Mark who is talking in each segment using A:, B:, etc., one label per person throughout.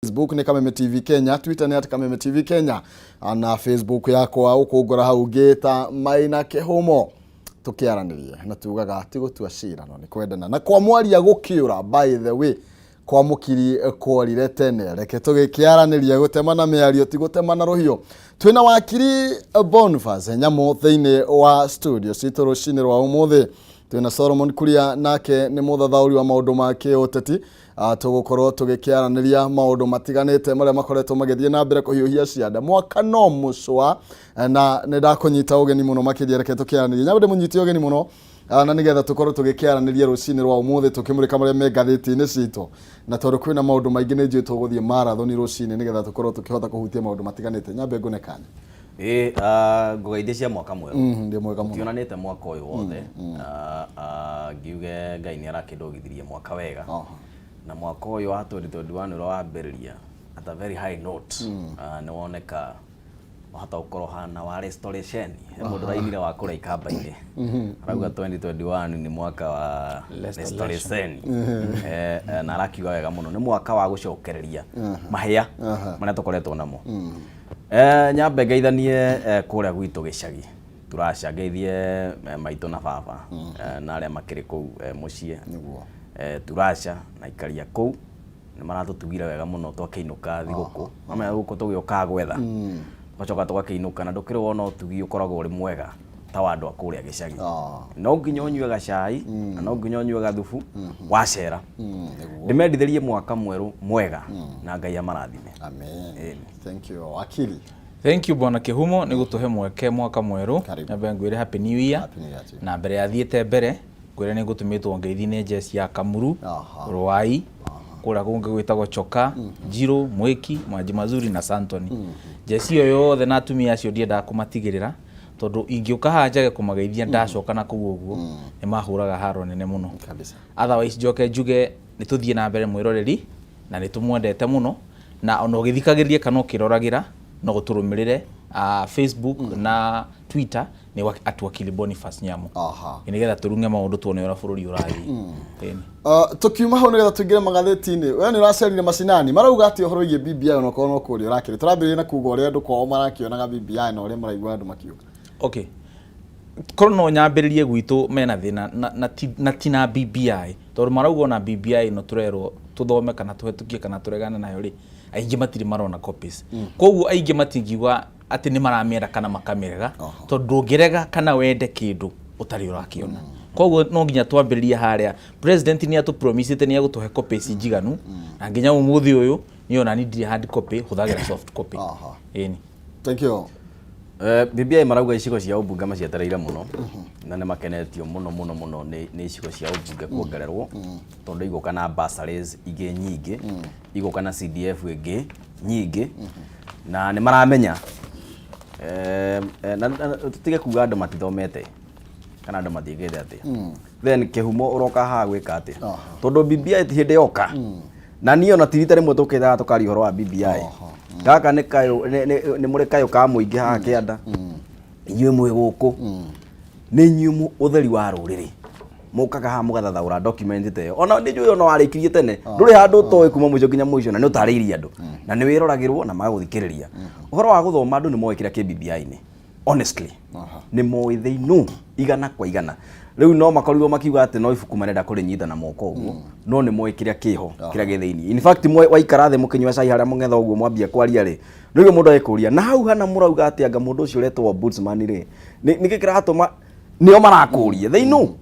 A: Facebook nĩ Kameme TV Kenya, Twitter nĩ @KamemeTV Kenya na Facebook yakwa ũkũngora hau ngĩta Maina Kĩhumo, tũkĩaranĩrie na tugaga ti gũtua cira no nĩ kwendana na kwa mwaria gũkĩũra. By the way, kwa mũkiri kworire tene. Reke tũgĩkĩaranĩria, gũtemana mĩario ti gũtemana rũhiũ. Twĩna wakiri Boniface Nyamu thĩinĩ wa studio citũ rũcinĩ rwa ũmũthĩ. Twĩna Solomon Kuria, nake nĩ mũthathaũri wa maũndũ ma kĩũteti. Tũgũkorwo tũgĩkĩaranĩria maũndũ matiganĩte marĩa makoretwo magĩthiĩ na mbere kũhiũhia cianda. Mwaka no mũcũa na nĩ ndakũnyita ũgeni mũno makĩria. Reke tũkĩaranĩria. Nyambe ndĩmũnyite ũgeni mũno na nĩgetha tũkorwo tũgĩkĩaranĩria rũcinĩ rwa ũmũthĩ, tũkĩmũrĩka marĩa me ngathĩti-inĩ citũ, na tondũ kwĩna maũndũ maingĩ, nĩ njũĩ tũgũthiĩ marathoni rũcinĩ nĩgetha tũkorwo tũkĩhota kũhutia maũndũ matiganĩte. Nyambe ngũne kanya.
B: Ĩĩ, ngũgeithie cia mwaka mwerũ.
A: Ndĩ mwega mũno.
B: Tionanĩte mwaka ũyũ wothe. Ngiuge Ngai nĩ arakĩndũgithirie mwaka wega na mwaka ũyũ wa 2021 ũrĩa wambĩrĩria at a very high note. Nĩ woneka wahota gũkorwo hana wa restoration. He mũndũ ũrainire wa kũrĩa ikamba-inĩ, arauga 2021 nĩ mwaka wa restoration. Na arakiuga wega mũno, nĩ mwaka wa gũcokereria mahĩa marĩa tũkoretwo namo. Nyambe ngeithanie kũrĩa gwitũ gĩcagi Turaca, ngeithie maitũ na baba na arĩa makĩrĩ kũu mũciĩ Turaca na ikaria kũu. Nĩ maratũtugire wega mũno twakĩinũka thigũkũ. Mamenya gũkũ tũgĩũkaga gwetha, tũgacoka tũgakĩinũka, na ndũkĩrĩ wona ũtugi ũkoragwo ũrĩ mwega ta wa andũ a kũrĩa gĩcagi. No nginya ũnyue gacai na no nginya ũnyue gathubu wacera. Ndĩmendithĩrie mwaka mwerũ mwega na Ngai amarathime.
A: Amen.
B: Ĩni.
A: Thank you, wakili.
C: Thank you, Bwana Kihumo, nĩ gũtũhe mweke mwaka mwerũ.
A: Karibu.
C: Nyambe ngwĩre happy new year.
A: Happy New Year to you.
C: Na mbere ya thiĩte mbere, ngwĩre nĩ ngũtũmĩtwo ngeithi nĩ njeci ya Kamuru, Rwai, kũrĩa kũngĩ gwĩtagwo Choka, Njirũ, Mwĩki, Mwanji Mazuri na Santoni. Njeci ĩyo yothe na atumia acio ndiendaga kũmatigĩrĩra, tondũ ingĩũka haha njage kũmageithia, ndacoka na kũu ũguo nĩ mahũraga haro nene mũno.
A: Kabisa.
C: Otherwise njoke njuge nĩ tũthiĩ na mbere, mwĩroreri, na nĩ tũmwendete mũno, na ona ũgĩthikagĩrĩria kana ũkĩroragĩra no ũtũrũmĩrĩre Facebook na Twitter nĩ @Wakili Boniface Nyamu, nĩgetha tũrung'e maũndũ, tuone ũrĩa bũrũri ũrathiĩ. Ĩni.
A: Tukiuma hau nĩgetha tũingĩre magathĩti-inĩ, we nĩ ũracerire macinani, marauga atĩ ũhoro wĩgiĩ BBI, onokorwo no kũrĩa ũrakĩrĩ tũrambĩrĩria na kuga ũrĩa andũ kwao marakĩonaga BBI na ũrĩa maraigua andũ makiuga.
C: Okay, korwo no nyambĩrĩrie gwitũ, mena thĩna na ti na BBI, tondũ marauga ona BBI ĩno tũrerwo tũthome kana tũhetũkie kana tũregane nayo rĩ, aingĩ matirĩ marona copies. Koguo aingĩ matingiuga atĩ nĩ maramĩenda kana makamĩrega, tondũ ndũngĩrega kana wende kĩndũ ũtarĩ ũrakĩona. Koguo no nginya twambĩrĩrie harĩa president nĩ atũpromisĩte nĩ egũtũhe copies njiganu, na nginya ũmũthĩ ũyũ niĩ ona ni ndirĩ hard copy, hũthagĩra soft copy. Ĩni.
A: Thank you.
B: BBI marauga icigo cia ũmbunge macietereire mũno na nĩ makenetio mũno mũno mũno nĩ icigo cia ũmbunge kuongererwo, tondũ igũka na bursaries ingĩ nyingĩ, igũka na CDF ĩngĩ nyingĩ, na nĩ maramenya na tũtige kuga andũ matithomete kana andũ matiĩkĩte atĩa. Then Kĩhumo, ũroka haha gwĩka atĩa? Tondũ BBI ti hĩndĩ yoka, na niĩ ona ti rita rĩmwe tũkĩthaga tũkaria ũhoro wa BBI. Gaka nĩ kayũ nĩ mũrĩ kayũ ka mũingĩ haha kĩanda. Inyuĩ mwĩ gũkũ nĩ inyuĩ ũtheri wa rũrĩrĩ, mũkaga haha mũgathathaũra document ta ĩyo. Ona nĩ njũĩ ona warĩkirie tene, ndũrĩ handũ ũtoĩ kuma mũico nginya mũico, na nĩ ũtarĩirie andũ na nĩ wĩroragĩrwo na magagũthikĩrĩria. Ũhoro wa gũthoma, andũ nĩ moĩ kĩrĩa kĩ BBI-inĩ. Honestly, nĩ moĩ, they know 100%. Rĩu no makorirwo makiuga atĩ no ibuku marenda kũrĩnyita na moko ũguo, no nĩ moĩ kĩrĩa kĩho, kĩrĩa gĩ thĩinĩ. In fact, waikara thĩ mũkĩnyua cai harĩa mũng'etha ũguo, mwambia kwaria rĩ, nĩguo mũndũ agĩkũria na hau hana mũrauga atĩ anga mũndũ ũcio ũretwo ombudsman rĩ, nĩkĩ kĩratũma nĩo marakũria. They know,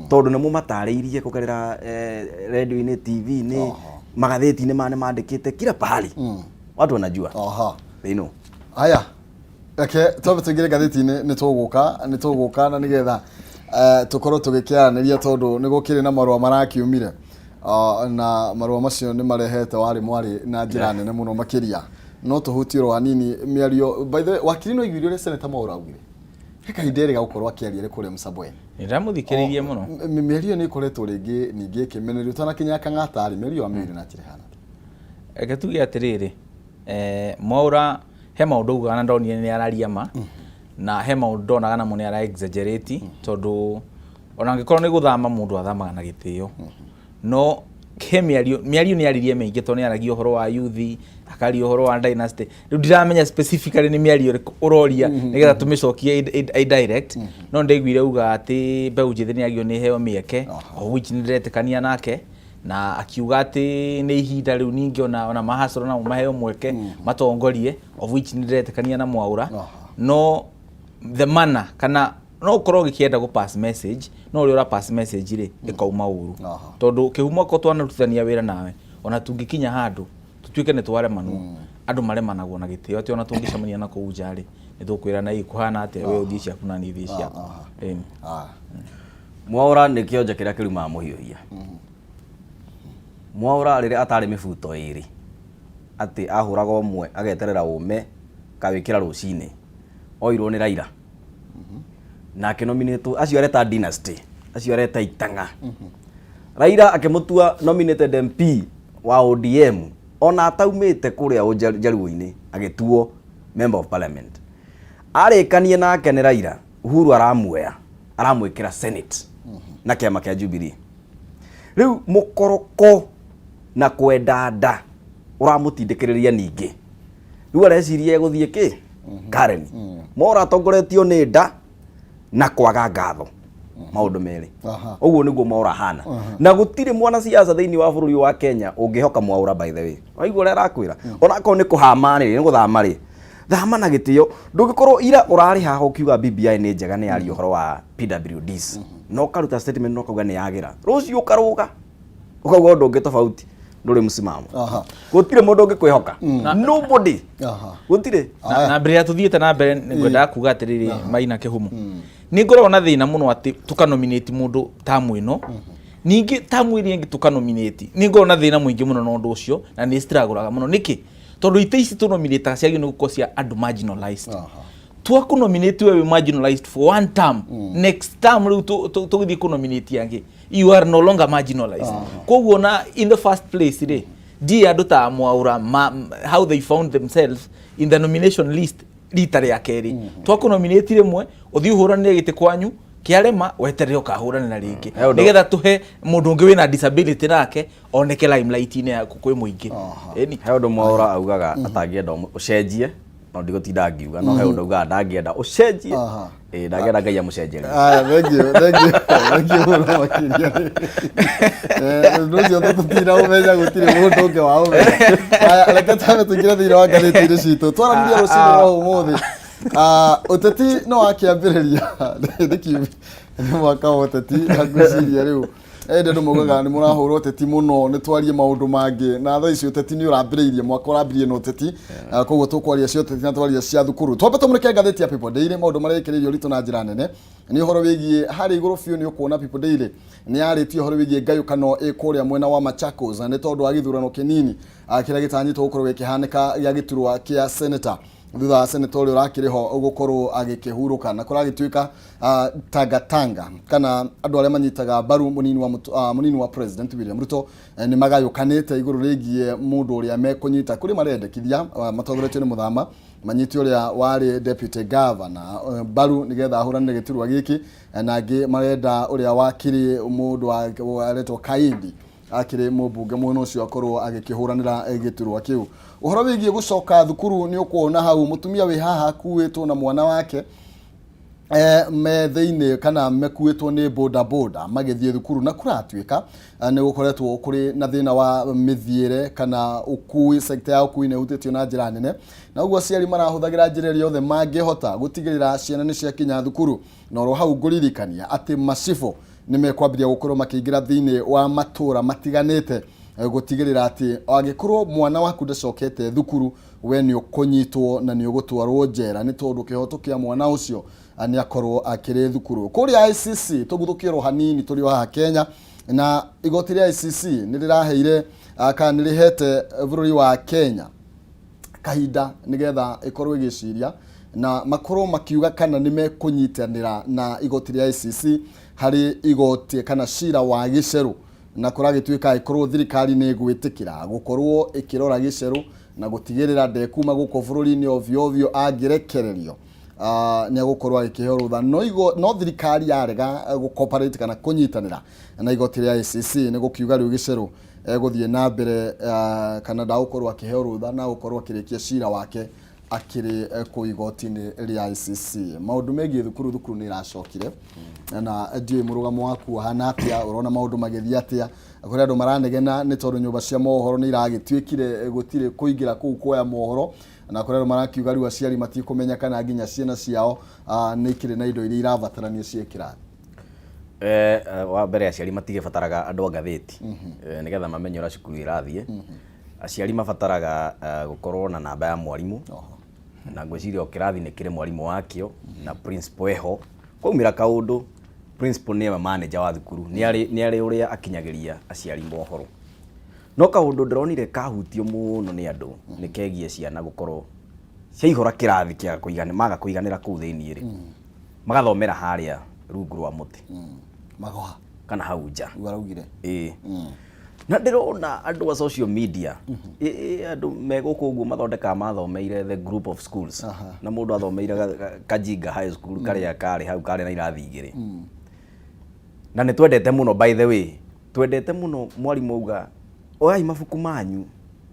B: tondũ nĩ mũmatarĩirie kũgerera radio-inĩ, TV-inĩ, magathĩti-inĩ ma nĩ mandĩkĩte kila pahali. Watu wanajua. They know.
A: Haya, reke twambe tũingĩre ngathĩti-inĩ. Nĩ tũgũka na nĩgetha tũkorwo tũgĩkĩaranĩria, tondũ nĩ gũkĩrĩ na marũa marakiumire. Na marũa macio nĩ marehete warĩ mwarĩ na njĩra nene mũno makĩria. No tũhutie oro hanini mĩario. By the way, wakiri, no iguire ũrĩa Senator Mwaura augire he kahinda erĩga gũkorwo akĩaria arĩ kũrĩa Msambweni?
C: Nĩ ndamũthikĩrĩirie mũno.
A: Mĩario nĩ ĩkoretwo rĩngĩ ningĩ ĩkĩmenerio ũtanakinya Kang'ata rĩ, mĩario amĩire na njĩra ĩhana atĩa?
C: Reke tuge atĩrĩrĩ, Mwaura he maũndũ augaga na ndonire nĩ araria ma, na he maũndũ ndonaga namo nĩ ara exaggerate, tondũ ona angĩkorwo nĩ gũthama, mũndũ athamaga na gĩtĩo. No He mĩario, mĩario nĩ aririe mĩingĩ tondũ nĩ aragia ũhoro wa youth, akaria ũhoro wa dynasty. Rĩu ndiramenya specifically nĩ mĩario ĩrĩkũ ũroria nĩgetha tũmĩcokie indirect, no ndaiguire auga atĩ mbeũ njĩthĩ nĩ yagĩrĩirwo nĩ ĩheo mĩeke, of which nĩ ndĩretĩkania nake, na akiuga atĩ nĩ ihinda rĩu ningĩ ona mahacoro namo maheo mweke matongorie, of which nĩ ndĩretĩkania na Mwaũra. No the manner, kana no ũkorwo ũgĩkĩenda gũ pass message, no ũrĩa ũra pass message rĩ, ĩkauma ũru. Tondũ kĩhumo ko twanarutithania wĩra nawe, ona tũngĩkinya handũ tũtuĩke nĩ twaremanwo, andũ maremanagwo na gĩtĩo, atĩ ona tũngĩcemania na kũu nja rĩ, nĩ tũkwĩrana ĩ kũhana atĩa, we ũthiĩ ciaku na niĩ thiĩ ciakwa. Ĩni.
B: Mwaũra nĩ kĩonje kĩrĩa kĩrumaga mũhiũhia. Mwaũra rĩrĩa atarĩ mĩbuto ĩrĩ, atĩ ahũraga ũmwe ageterera ũme akawĩkĩra rũcinĩ, oirwo nĩ Raila na akĩnominĩtwo, acio areta dynasty, acio areta itang'a. Raila akĩmũtua nominated MP wa ODM ona ataumĩte kũrĩa Njaruo-inĩ, agĩtuo member of parliament. Arĩkanie nake nĩ Raila, Uhuru aramuoya aramwĩkĩra senate na kĩama kĩa Jubilee. Rĩu mũkoroko na kwenda nda ũramũtindĩkĩrĩria ningĩ. Rĩu areciria egũthiĩ kĩ Karen. Mwaura atongoretio nĩ nda na kwaga ngatho, maũndũ merĩ. Ũguo nĩguo Mwaura ahana, na gũtirĩ mwanasiasa thĩinĩ wa bũrũri wa Kenya ũngĩhoka Mwaura. By the way, waigua ũrĩa arakwĩra, onakorwo nĩ kũhama rĩ, nĩ gũthama rĩ, thama na gĩtĩo. Ndũngĩkorwo ira ũrarĩ haha ũkiuga BBI nĩ njega, nĩ yaria ũhoro wa PWDs, na ũkaruta statement na ũkauga nĩ yagĩra, rũciũ ũkarũga ũkauga ũndũ ũngĩ tofauti. Ndũrĩ msimamo. Gũtirĩ mũndũ ũngĩkwĩhoka, nobody. Gũtirĩ.
C: Na mbere ya tũthiĩte na mbere, ngwendaga kuga atĩrĩrĩ, Maina Kĩhumo, nĩ ngoragwo na thĩna mũno atĩ tũkanominate mũndũ tamu ĩno, ningĩ tamu ĩrĩa ĩngĩ tũkanominate. Nĩ ngoragwo na thĩna mũingĩ mũno na ũndũ ũcio, na nĩ struggle mũno. Nĩkĩ? Tondũ itĩ ici tũnominataga ciagĩrĩirwo nĩ gũkorwo cia andũ marginalized. Twakũnominate we wĩ marginalized for one term, next term rĩu tũgĩthiĩ kũnominate angĩ, you are no longer marginalized. Koguo na in the first place rĩ, ndiĩ andũ ta Mwaura how they found themselves in the nomination list rita rĩa kerĩ. Twakũnominate rĩmwe, ũthiĩ ũhũranĩre gĩtĩ kwanyu, kĩarema, weterere ũkahũranĩra rĩngĩ,
B: He ũndũ-
C: nĩgetha tũhe mũndũ ũngĩ wĩna disability nake oneke limelight-inĩ ya kwĩ mũingĩ. Ĩni.
B: He ũndũ Mwaura augaga atangĩenda ũcenjie, no ndigũtinda ngiuga, no he ũndũ augaga ndangĩenda ũcenjie. Ĩĩ, ndangĩenda Ngai amũcenjerie.
A: Aya, thank you, thank you, thank you mũno makĩria. Ũndũ ũcio tũtina ũmenya, gũtirĩ mũndũ ũngĩ wa ũmenya. Aya, reke twambe tũingĩre thĩinĩ wa ngathĩti-inĩ citũ. Twaranĩria rũcinĩ rwa ũmũthĩ. Ah, ũteti no wakĩambĩrĩria, nĩ kiumia, nĩ mwaka wa ũteti, na ngwĩciria rĩu ende andũ maugaga nĩ mũrahũra ũteti mũno, nĩ twarie maũndũ mangĩ, na thaa ici ũteti nĩ ũrambĩrĩirie, mwaka ũrambĩrĩirie na ũteti. Ah, koguo tũkwaria cia ũteti na twaria cia thukuru. Twambe tũmũrĩke ngathĩti ya People Daily, maũndũ marĩa ĩkĩrĩirie ũritũ na njĩra nene nĩ ũhoro wĩgiĩ harĩa igũrũ biũ. Nĩ ũkuona People Daily nĩ yarĩtie ũhoro wĩgiĩ ngayũkano ĩ kũrĩa mwena wa Machakos, na nĩ tondũ wa gĩthurano kĩnini, ah, kĩrĩa gĩtanyĩtwo gũkorwo gĩkĩhanĩka gĩa gĩturwa kĩa senator, thutha wa senator ũrĩa ũrakĩrĩ ho gũkorwo agĩkĩhurũka, na kũragĩtuĩka, ah, tangatanga kana andũ arĩa manyitaga mbaru mũnini wa president William Ruto, nĩ magayũkanĩte igũrũ rĩgiĩ mũndũ ũrĩa mekũnyita. Kũrĩ marendekithia, ah, matongoretio nĩ Mũthama, manyite ũrĩa warĩ deputy governor, mbaru nĩgetha ahũranĩre gĩturwa gĩkĩ, na angĩ marenda ũrĩa wakĩrĩ mũndũ aretwo Kaindi, akĩrĩ mũmbunge mwena ũcio, akorwo agĩkĩhũranĩra gĩturwa kĩu. Ũhoro wĩgiĩ gũcoka thukuru, nĩ ũkuona hau mũtumia wĩ haha akuĩtwo na mwana wake, me thĩinĩ kana mekuĩtwo nĩ boda boda magĩthiĩ thukuru, na kũratuĩka, nĩ gũkoretwo kũrĩ na thĩna wa mĩthiĩre kana ũkui. Sector ya ũkui nĩ ĩhutĩtio na njĩra nene, na ũguo aciari marahũthagĩra njĩra ĩrĩa yothe mangĩhota gũtigĩrĩra ciana nĩ ciakinya thukuru. Na oro hau ngũririkania atĩ macibũ nĩ mekwambĩrĩria gũkorwo makĩingĩra thĩinĩ wa matũra matiganĩte, gũtigĩrĩra atĩ angĩkorwo mwana waku ndacokete thukuru, we nĩ ũkũnyitwo na nĩ ũgũtwarwo njera, nĩ tondũ kĩhoto kĩa mwana ũcio, nĩ akorwo akĩrĩ thukuru. Kũrĩa ICC, tũguthũkĩrwo hanini tũrĩ o haha Kenya, na igoti rĩa ICC nĩ rĩraheire, kana nĩ rĩhete bũrũri wa Kenya kahinda nĩgetha ĩkorwo ĩgĩciria na makorwo makiuga kana nĩ mekũnyitanĩra na igoti rĩa ICC harĩ igoti kana cira wa Gĩcerũ, na kũragĩtuĩka ĩkorwo thirikari nĩ ĩgwĩtĩkĩra gũkorwo ĩkĩrora Gĩcerũ na gũtigĩrĩra ndekuma gũkũ bũrũri-inĩ ovyo ovyo, angĩrekererio, nĩ agũkorwo agĩkĩheo rũtha. No thirikari yarega gũ cooperate kana kũnyitanĩra na igoti rĩa ICC, nĩ gũkiuga rĩu Gĩcerũ Egũthiĩ na mbere kana ndagũkorwo akĩheo rũtha na gũkorwo akĩrĩkia cira wake akĩrĩ kũu igoti-inĩ rĩa ICC. Maũndũ megiĩ thukuru, thukuru nĩ iracokire na ndiũĩ mũrũgamo waku ũhana atĩa, ũrona maũndũ magĩthiĩ atĩa? Kũrĩ andũ maranegena nĩ tondũ nyũmba cia mohoro nĩ iragĩtuĩkire gũtirĩ kũingĩra kũu kuoya mohoro, na kũrĩ andũ marakiuga rĩu aciari matikũmenya kana nginya ciana ciao nĩ ikĩrĩ na indo iria irabatarania ciĩ kĩrathi.
B: Wa mbere aciari matigĩbataraga andũ a ngathĩti nĩgetha mamenye ũrĩa cukuru ĩrathiĩ. Aciari mabataraga gũkorwo na namba ya mwarimũ, na ngwĩciria o kĩrathi nĩ kĩrĩ mwarimũ wakĩo na principal eho. Kwaumĩra kaũndũ, principal nĩwe manager wa thukuru, nĩ arĩ ũrĩa akinyagĩria aciari mohoro. No kaũndũ ndĩronire kahutio mũno nĩ andũ nĩ kegiĩ ciana gũkorwo ciaihũra kĩrathi kĩaga kũigana, maga kũiganĩra kũu thĩiniĩ rĩ, magathomera harĩa rungu rwa mũtĩ.
A: Magoha.
B: Kana hau nja.
A: Ũguo araugire.
B: Ĩĩ. Na ndĩrona andũ a social media, ĩ andũ me gũkũ ũguo mathondekaga mathomeire the group of schools. Na mũndũ athomeire Kajinga High School karĩa karĩ hau karĩ na irathi igĩrĩ. Na nĩ twendete mũno, by the way, twendete mũno mwarimũ auga oyai mabuku manyu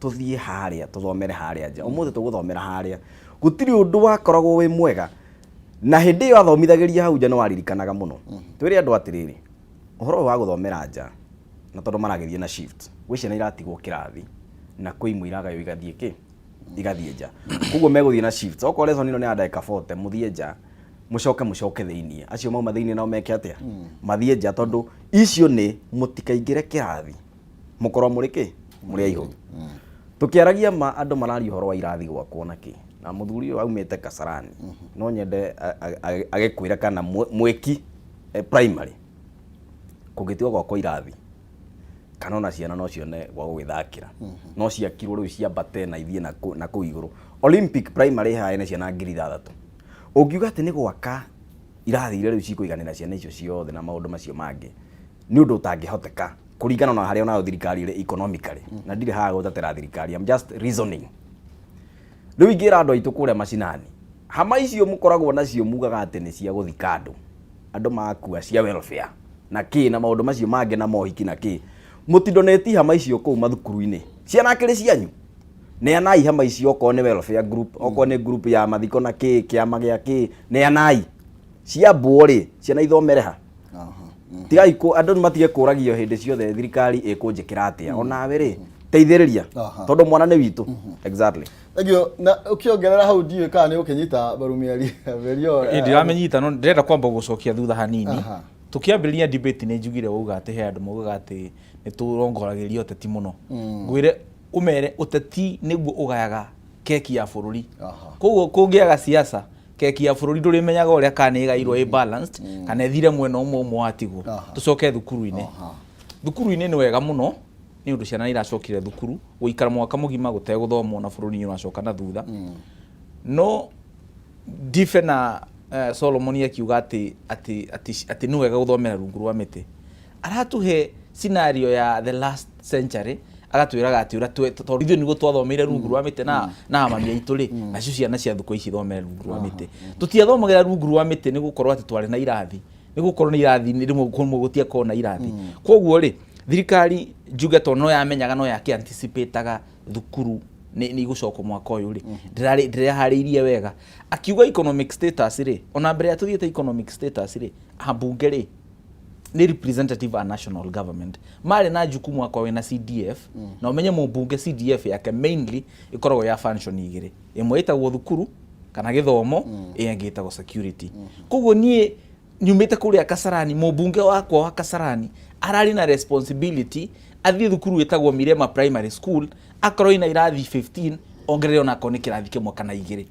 B: tũthiĩ harĩa tũthomere harĩa nja. Ũmũthĩ tũgũthomera harĩa. Gũtirĩ ũndũ wakoragwo wĩ mwega. Na hĩndĩ ĩyo athomithagĩria hau nja nĩ waririkanaga mũno. Twĩre andũ atĩrĩrĩ, ũhoro ũyũ wa gũthomera nja, na tondũ maragĩthiĩ na shift, gwĩ ciana iratigwo kĩrathi na kwĩ imwe iragaywo igathiĩ kĩ? Igathiĩ nja. Koguo megũthiĩ na shift. Okorwo lesson ĩno nĩ ya ndagĩka 40, mũthiĩ nja, mũcoke mũcoke thĩiniĩ. Acio mauma thĩiniĩ nao meke atĩa? Mathiĩ nja tondũ icio nĩ mũtikaingĩre kĩrathi mũkorwo mũrĩ kĩ? Mũrĩ aihũru. Tũkĩaragia ma andũ mararia ũhoro wa irathi gwakwo na kĩ? Na mũthuri ũyũ aumĩte Kasarani. No nyende agĩkwĩre kana mwĩki primary kũngĩtiga gwakwo irathi kana ona ciana no cione gwa gũgĩthakĩra, no ciakirwo rĩu ciambate na ithiĩ na kũu igũrũ. Olympic Primary haha ĩna ciana 6,000. Ũngiuga atĩ nĩ gwaka irathi iria rĩu cikũiganĩra ciana icio ciothe na maũndũ macio mangĩ, nĩ ũndũ ũtangĩhoteka kũringana na harĩa onayo thirikari ĩrĩ economically. Na ndirĩ haha gũtetera thirikari, I'm just reasoning. Rĩu ingĩra andũ aitũ kũrĩa macinani, hama icio mũkoragwo nacio mugaga atĩ nĩ cia gũthika andũ, andũ makua cia welfare na kĩ na maũndũ macio mangĩ na mohiki na kĩ, mũtindoneti hama icio kũu mathukuru-inĩ. Ciana akĩrĩ cianyu, neanai hama icio, okorwo nĩ welfare group, okorwo nĩ group ya mathiko na kĩ, kĩama gĩa kĩ, neanai. Ciambwo rĩ, ciana ithomere ha? Tigai andũ nĩ matige kũragio hĩndĩ ciothe thirikari ĩkũnjĩkĩra atĩa. Onawe rĩ, teithĩrĩria tondũ mwana nĩ witũ. Exactly.
A: Thank na ũkĩongerera hau ndiũĩ kana nĩ ũkĩnyita mbaru mĩario mĩario.
C: Ndiramĩnyita, no ndĩrenda kwamba gũcokia thutha hanini. Tũkĩambĩrĩria debate nĩ njugire wauga atĩ he andũ maugaga atĩ nĩ tũrongoragĩria ũteti mũno. Ngwĩre ũmere ũteti nĩguo ũgayaga keki ya bũrũri. Koguo kũngĩaga siasa, keki ya bũrũri ndũrĩmenyaga ũrĩa kana nĩ ĩgairwo ĩ balanced kana ĩthire mwena ũmwe ũmwe watigwo. Tũcoke thukuru-inĩ. Thukuru-inĩ nĩ wega mũno nĩ ũndũ ciana nĩ iracokire thukuru gũikara mwaka mũgima gũtegũthomwo na bũrũri nĩ ũracoka na thutha. No Ndibe na Solomon akiuga atĩ atĩ atĩ atĩ nĩ wega gũthomera rungu rwa mĩtĩ. Aratũhe scenario ya the last century, agatwĩraga atĩ ũrĩa tondũ ithuĩ nĩguo twathomeire rungu rwa mĩtĩ na mami aitũ rĩ, nacio ciana cia thukũ ici ithomere rungu rwa mĩtĩ. Tũtiathomagĩra rungu rwa mĩtĩ nĩ gũkorwo atĩ twarĩ na irathi, nĩ gũkorwo nĩ irathi rĩmwe kũmwe gũtiakorwo na irathi. Koguo rĩ, thirikari njuge tondũ no yamenyaga no yakĩ anticipate-aga thukuru nĩ igũcokwo mwaka ũyũ rĩ, ndĩreharĩirie wega. Akiuga economic status rĩ, ona mbere ya tũthiĩte economic status rĩ, ambunge rĩ nĩ representative a national government, marĩ na jukumu akorwo wĩna CDF, na ũmenye mũmbunge CDF yake mainly ĩkoragwo ya function igĩrĩ, ĩmwe ĩtagwo thukuru kana gĩthomo, ĩyo ĩngĩ ĩtagwo security. Koguo niĩ nyumĩte kũrĩa Kasarani, mũmbunge wakwa wa Kasarani ararĩ na responsibility athiĩ thukuru ĩtagwo Mirema Primary School, akorwo ina irathi 15, ongerere onakorwo nĩ kĩrathi kĩmwe kana igĩrĩ.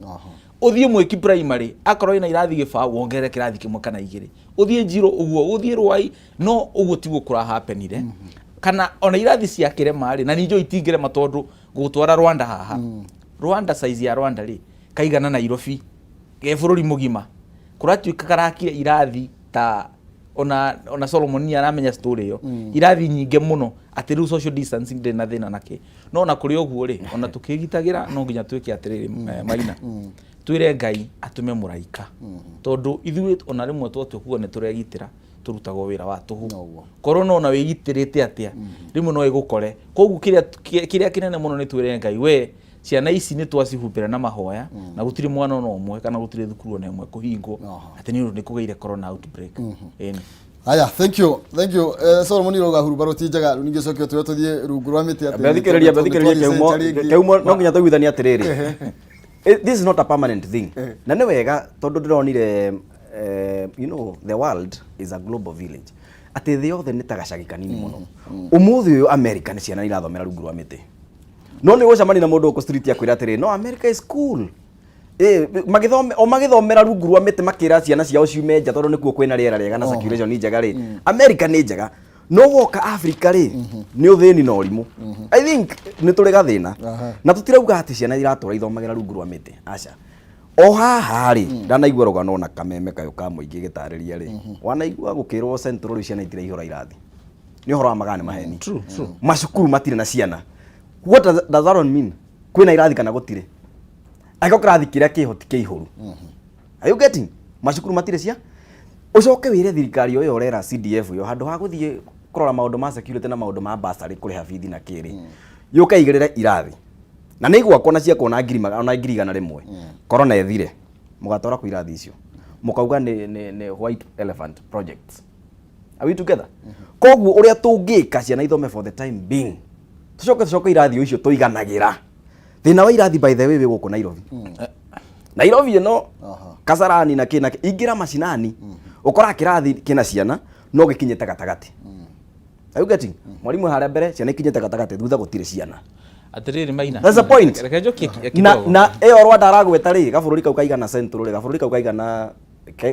C: Ũthiĩ Mwĩki Primary, akorwo ina irathi gĩbaũ, wongerere kĩrathi kĩmwe kana igĩrĩ. Ũthiĩ Njirũ ũguo, ũthiĩ Rwai, no ũguo tiguo kũrahapenire. Kana ona irathi cia kĩrema rĩ, na nĩ njũĩ itingĩrema tondũ gũtwara Rwanda haha. Rwanda, size ya Rwanda rĩ, kaigana Nairobi ge bũrũri mũgima. Kũratuĩka karakire irathi ta ona Solomon nĩ aramenya story ĩyo, irathi nyingĩ mũno atĩ rĩu social distancing ndĩrĩ na thĩna nakĩ. No ona kũrĩ ũguo rĩ, ona tũkĩgitagĩra no nginya twĩke atĩrĩrĩ, Maina, twĩre Ngai atũme mũraika, tondũ ithuĩ ona rĩmwe twatua kuga nĩ tũregitĩra. Tũrutagwo wĩra wa tũhũ.
A: Noguo.
C: Korwo no na wĩgitĩrĩte atĩa, rĩmwe no ĩgũkore. Koguo kĩrĩa kĩnene mũno nĩ twĩre Ngai, we ciana ici nĩ twacihumbĩra na mahoya, na gũtirĩ mwana ona ũmwe kana gũtirĩ thukuru ona ĩmwe kũhingwo atĩ nĩ ũndũ nĩ kũgĩire corona outbreak. Ĩni.
A: Haya, thank you, thank you. Solomon Iroga hurubaro ti njega, rĩu ningĩ coke ũtwĩre tũthiĩ rungu rwa mĩtĩ atĩ
B: Mbe thikĩrĩria, mbe
A: nĩ
B: thikĩrĩria.
A: twathiĩ
B: Kĩhumo
A: century ĩngĩ.
B: Kĩhumo, no nginya tũiguithanie atĩrĩrĩ. This is not a permanent thing, na nĩ wega tondũ ndĩronire the world is a global village, atĩ thĩ yothe nĩ ta gacagi kanini mũno. Ũmũthĩ ũyũ America nĩ ciana irathomera rungu rwa mĩtĩ, no nĩ ũgũcemania na mũndũ gũkũ street akwĩra atĩrĩ, "No, America is cool." Magĩthome o magĩthomera rungu rwa mĩtĩ, makĩra ciana ciao ciume nja tondũ nĩkuo kwĩna rĩera rĩega na circulation njega rĩ. America nĩ njega, no woka Africa rĩ, nĩ ũthĩni na ũrimũ. I think nĩ tũrĩ gathĩna. Na tũtirauga atĩ ciana iratũra ithomagĩra rungu rwa mĩtĩ, aca. O haha rĩ, ndanaigua rũgano na kameme kayũ ka mũingĩ gĩtarĩria rĩ, wanaigua gũkĩrwo Central rĩu ciana itiraihũra irathi. Nĩ ũhoro wa magana, nĩ maheni.
C: True, true.
B: Macukuru matirĩ na ciana. What does that one mean? Kwĩna irathi kana gũtirĩ? Angĩkorwo kĩrathi kĩrĩa kĩho ti kĩihũru. Are you getting? Macukuru matirĩ cia ũcoke wĩre thirikari ũyũ ũrera CDF yo, handũ ha gũthiĩ kũrora maũndũ ma security na maũndũ ma bursary, kũrĩha bithi na kĩrĩ, yũke igĩrĩre irathi na nĩ igwakwo na ciakwo na ngiri ona 100,000. Corona ĩthire, mũgatwara kũ irathi icio? Mũkauga nĩ white elephant projects. Are we together? Koguo ũrĩa tũngĩka, ciana ithome for the time being, tũcoke irathi o icio tũiganagĩra. Thĩna wa irathi, by the way, wĩ gũkũ Nairobi, Nairobi ĩno, Kasarani na kĩ na kĩ. Ingĩra macinani, ũkoraga kĩrathi kĩna ciana no gĩkinyĩte gatagatĩ. Are you getting? Mwarimũ harĩa mbere, ciana ikinyĩte gatagatĩ, thutha gũtirĩ ciana.
C: Atĩrĩrĩ Maina.
B: That's the point.
C: Reke njokie
B: Na
C: kidogo.
B: na ĩyo Rwanda aragweta rĩ, gabũrũri kau kaigana Central rĩ, gabũrũri kau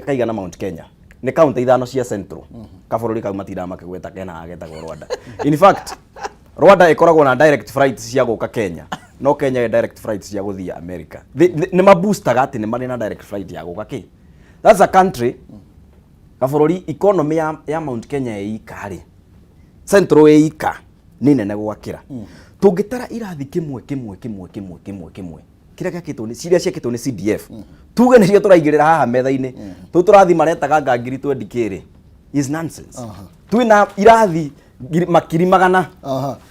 B: kaigana Mount Kenya, nĩ kaunti ithano cia Central. Kabũrũri kau matindaga makĩgweta kena getagwo Rwanda. In fact, Rwanda ĩkoragwo na direct flights cia gũka Kenya, no Kenya ĩ direct flights cia gũthiĩ America. Nĩ maboostaga atĩ nĩ marĩ na direct flight ya gũka kĩ. That's a country, gabũrũri economy ya Mount Kenya ĩ ika rĩ, Central ĩ ika nĩ nene gwakĩra. Tũngĩtara irathi kĩmwe kĩmwe kĩmwe kĩmwe kĩmwe kĩmwe kĩrĩa gĩakĩtwo nĩ ciria ciakĩtwo nĩ CDF, tuge nĩcio tũraigĩrĩra haha metha-inĩ, tũu tũrathi maretaga nga ngiri twendi kĩrĩ is nonsense. Twĩna irathi makiri magana.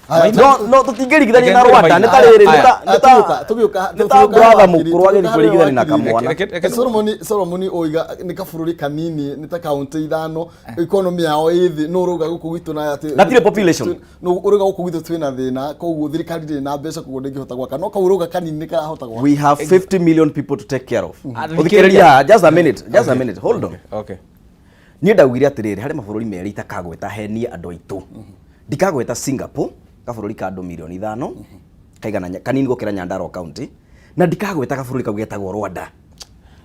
A: Haya,
B: No tũtingĩringithania na
C: Reke
B: Rwanda. Nĩ ta rĩrĩ, nĩ ta
A: Tũgĩũka
B: nĩ ta brother mũkũrũ agĩthiĩ kũringithania na kamwana.
A: Solomoni oiga nĩ kabũrũri kanini, nĩ ta kaunti ithano, economy yao ĩ thĩ, no ũrauga gũkũ gwitũ na atĩ
B: Na tirĩ population.
A: No ũrauga gũkũ gwitũ twĩna thĩna, koguo thirikari ndĩrĩ na mbeca, koguo ndĩngĩhota gwaka, no kau ũrauga kanini nĩ karahota gwaka.
B: We have 50 million people to take care of.
C: Ah,
B: Ũthikĩrĩria, just a minute, just a minute, hold on.
C: Okay.
B: Niĩ ndaugire atĩrĩrĩ, harĩ mabũrũri merĩ itakagweta henie andũ aitũ. Ndikagweta Singapore, kabũrũri ka andũ mirioni 5, kaigana kanini gũkĩra Nyandarua county, na ndikagweta kabũrũri kau getagwo Rwanda.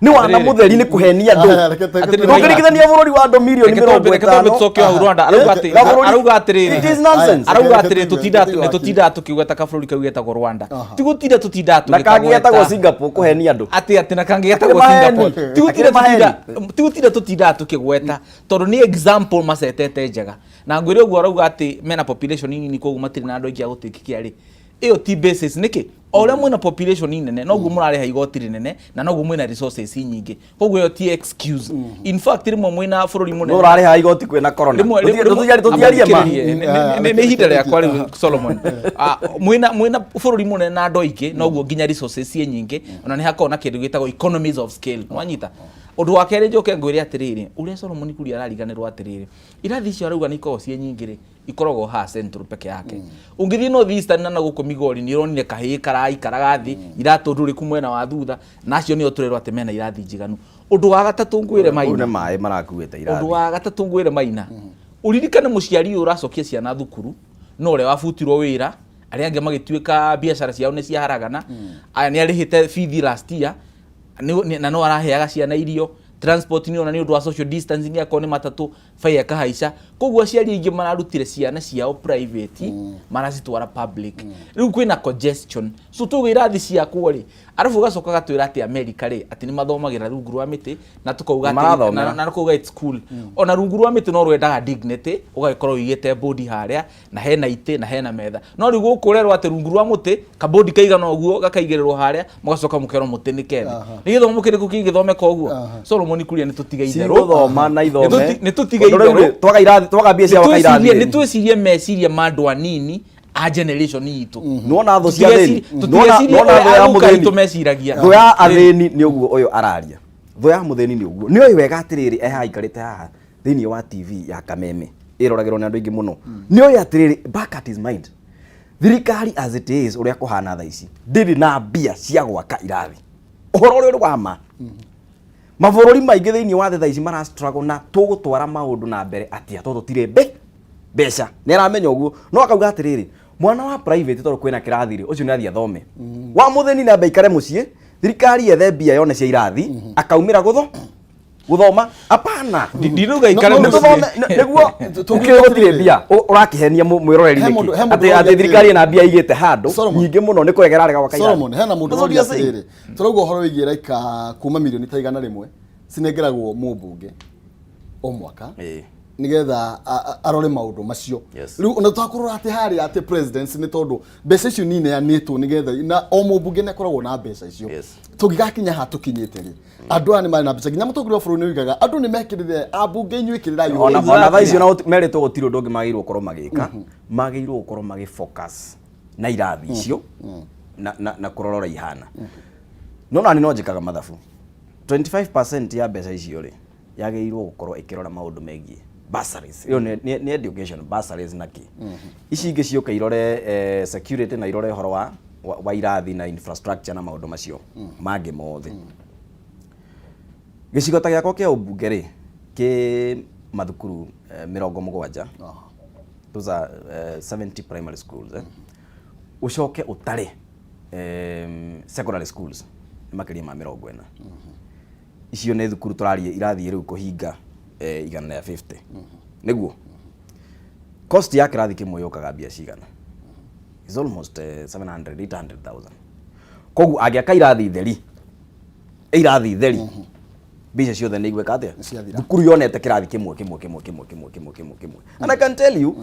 B: Nĩ wana
C: Atĩrĩrĩ.
B: mũtheri nĩ kũhenia andũ.
A: Aya, reke
B: Ndũngĩringithania bũrũri wa andũ mirioni
C: Reke
B: mĩrongo
C: twambe
B: ĩtano.
C: tũcoke hau Rwanda. Arauga atĩ arauga atĩrĩrĩ.
B: It is nonsense.
C: Arauga
A: Reke
C: atĩrĩrĩ,
A: tũigue
C: nĩ tũtindaga tũkĩgweta kabũrũri kau getagwo Rwanda. Ti gũtinda tũtindaga
B: Na kangĩ getagwo
C: tũgĩkagweta.
B: Singapore, kũhenia andũ.
C: Atĩ na kangĩ getagwo
B: Akĩrĩ maheni.
C: Singapore. Ti gũtinda
B: Akĩrĩ maheni.
C: ti gũtinda tũtindaga tũkĩgweta tondũ nĩ example macetete njega. Na ngwĩre ũguo, arauga atĩ mena population nini, koguo matirĩ na andũ aingĩ a gũtĩkĩkia rĩ, ĩyo ti basis. Nĩkĩ o ũrĩa mwĩna population nene noguo mũrarĩha igoti rĩnene na noguo mwĩna resources nyingĩ? Koguo ĩyo ti excuse. In fact, rĩmwe mwĩna bũrũri
B: No
C: mũnene
B: ũrarĩha igoti kwĩna corona. Tũtiarie ma.
C: Nĩ ihinda rĩakwa rĩu, Solomon. Ah, mwĩna bũrũri mũnene na andũ aingĩ, noguo nginya resources ciĩ nyingĩ, ona nĩ hakoragwo na kĩndũ gĩtagwo economies of scale. Nwanyita ũndũ wa kerĩ, njoke ngwĩre atĩrĩrĩ, ũrĩa Solomon Kuria arariganĩrwo atĩrĩrĩ, irathi icio arauga nĩ ikoragwo ciĩ nyingĩ rĩ, ikoragwo haha Central peke yake. Ũngĩthiĩ North Eastern na gũkũ Migori, nĩ ũronire kahĩĩ karaikaraga thĩ, iratũ ndũrĩku mwena wa thutha, na acio nĩo tũrerwo atĩ mena irathi njiganu. Ũndũ wa gatatũ ngwĩre
B: Kũu
C: Maina,
B: nĩ maĩ marakuĩte
C: ũndũ
B: irathi.
C: Wa gatatũ ngwĩre Maina, ũririkane mũciari ũyũ ũracokia ciana thukuru no ũrĩa wabutirwo wĩra, arĩa angĩ magĩtuĩka biacara ciao nĩ ciaharagana. Aya nĩ arĩhĩte bithi last year, na no araheaga ciana irio, transport nĩ ona nĩ ũndũ wa social distancing, akorwo nĩ matatũ fare ĩkahaica. Koguo aciari aingĩ mararutire ciana ciao private, maracitwara public, rĩu kwĩna congestion. So tuge irathi ciakwo rĩ, arabu ũgacoka ũgatwĩra atĩ America rĩ, atĩ nĩ mathomagĩra rungu rwa mĩtĩ, na tukauga atĩ
B: Marathomera.
C: na tukauga it's cool. Ona rungu rwa mĩtĩ no rwendaga dignity, ũgagĩkorwo ũigĩte bodi harĩa na hena itĩ na hena metha. No rĩu gũkũ ũrerwo atĩ rungu rwa mũtĩ, kabodi kaigana ũguo gakaigĩrĩrwo harĩa, mũgacoka mũkerwo mũtĩ nĩ kene. Nĩ gĩthomo kĩrĩkũ kĩngĩthomeka ũguo? Solomon Kuria, nĩ tũtige itherũ.
B: Cigũthoma na ithome.
C: Nĩ tũtige Tũtigwĩcirie
B: Tondũ rĩu
C: itherũ.
B: rĩ, twaga irathi twaga mbia cia gwaka irathi
C: Nĩ
B: rĩ.
C: twĩcirie meciria ma andũ anini a generation itũ.
B: Nĩwona thũ cia athĩni.
C: Tũtigecirie
B: Nĩwona thũ
C: ũrĩa
B: ya
C: aguka
B: mũthĩni.
C: itũ meciragia.
B: Thũ ya athĩni nĩ ũguo ũyũ araria. Thũ ya mũthĩni nĩ ũguo. Nĩ oĩ wega atĩrĩrĩ ehaha aikarĩte haha thĩinĩ wa TV ya Kameme ĩroragĩrwo nĩ andũ aingĩ mũno. Nĩ oĩ atĩrĩrĩ, back at his mind, thirikari as it is ũrĩa kũhana thaa ici ndĩrĩ na mbia cia gwaka irathi. Ũhoro ũrĩa ũrĩ wa ma, mabũrũri maingĩ thĩinĩ wa thĩ thaa ici mara struggle na tũgũtwara maũndũ na mbere atĩa tondũ tũtirĩ mbeca. Nĩ aramenya ũguo, no akauga atĩrĩrĩ, mwana wa private tondũ kwĩna kĩrathi rĩ, ũcio nĩ athiĩ athome. Wa mũthĩni nĩ ambe aikare mũciĩ, thirikari yethe mbia yone cia irathi, akaumĩra gũthoma. Hapana.
C: Ndinauga ikare
A: No, no,
B: Nĩ
C: mũciĩ.
B: tũthome nĩguo ũkĩũĩ gũtirĩ mbia ũrakĩhenia mwĩroreri
A: He
B: nĩkĩ
A: mũndũ- he mũndũ
B: atĩ
A: ũroria
B: atĩ thirikari
A: atĩrĩrĩ.
B: ĩna mbia igĩte handũ
A: Solomon.
B: nyingĩ mũno nĩ kũrega ĩrarega gwaka irathi.
A: Solomon, hena mũndũ
B: That's what
A: ũroria
B: you are saying.
A: atĩrĩrĩ, tũrauga ũhoro wĩgiĩ raika kuma mirioni ta 100 cinengeragwo mũmbunge o mwaka nĩgetha arore maũndũ macio. Rĩu ona tũtakũrora atĩ harĩa atĩ presidency nĩ tondũ mbeca icio nĩ ineanĩtwo nĩgetha na o mũmbunge nĩ akoragwo na mbeca icio. Tũngĩgakinya haha tũkinyĩte rĩ, andũ aya nĩ marĩ na mbeca, nginya mũtongoria wa bũrũri nĩ oigaga andũ nĩ mekĩrĩre, ambunge inyuĩ ĩkĩrĩrai ũhoro
B: Ona
A: ũcio.
B: ona thaa icio ona merĩtwo gũtirĩ ũndũ ũngĩ magĩrĩirwo gũkorwo magĩka, magĩrĩirwo gũkorwo magĩ focus na irathi icio na kũrora ũrĩa ihana. No nani no njĩkaga mathabu, 25% ya mbeca icio rĩ, yagĩrĩirwo gũkorwo ĩkĩrora maũndũ megiĩ bursaries. Ĩyo nĩ education bursaries na kĩ. Ici ingĩ ciũke irore security na irore ũhoro wa irathi na infrastructure na maũndũ macio mangĩ mothe. Gĩcigo ta gĩakwa kĩa ũmbunge rĩ, kĩ mathukuru 70. Those are 70 primary schools. Ũcoke ũtare secondary schools nĩ makĩria ma 40. Icio nĩ thukuru tũraria irathiĩ rĩu kũhinga 150. Nĩguo cost ya kĩrathi kĩmwe yũkaga mbia cigana? Is almost 700 800,000. Koguo angĩaka irathi theri, irathi theri, mbeca ciothe nĩ igwĩka atĩa?
A: Ciathira.
B: Thukuru yonete kĩrathi kĩmwe kĩmwe kĩmwe kĩmwe kĩmwe kĩmwe kĩmwe kĩmwe. And I can tell you,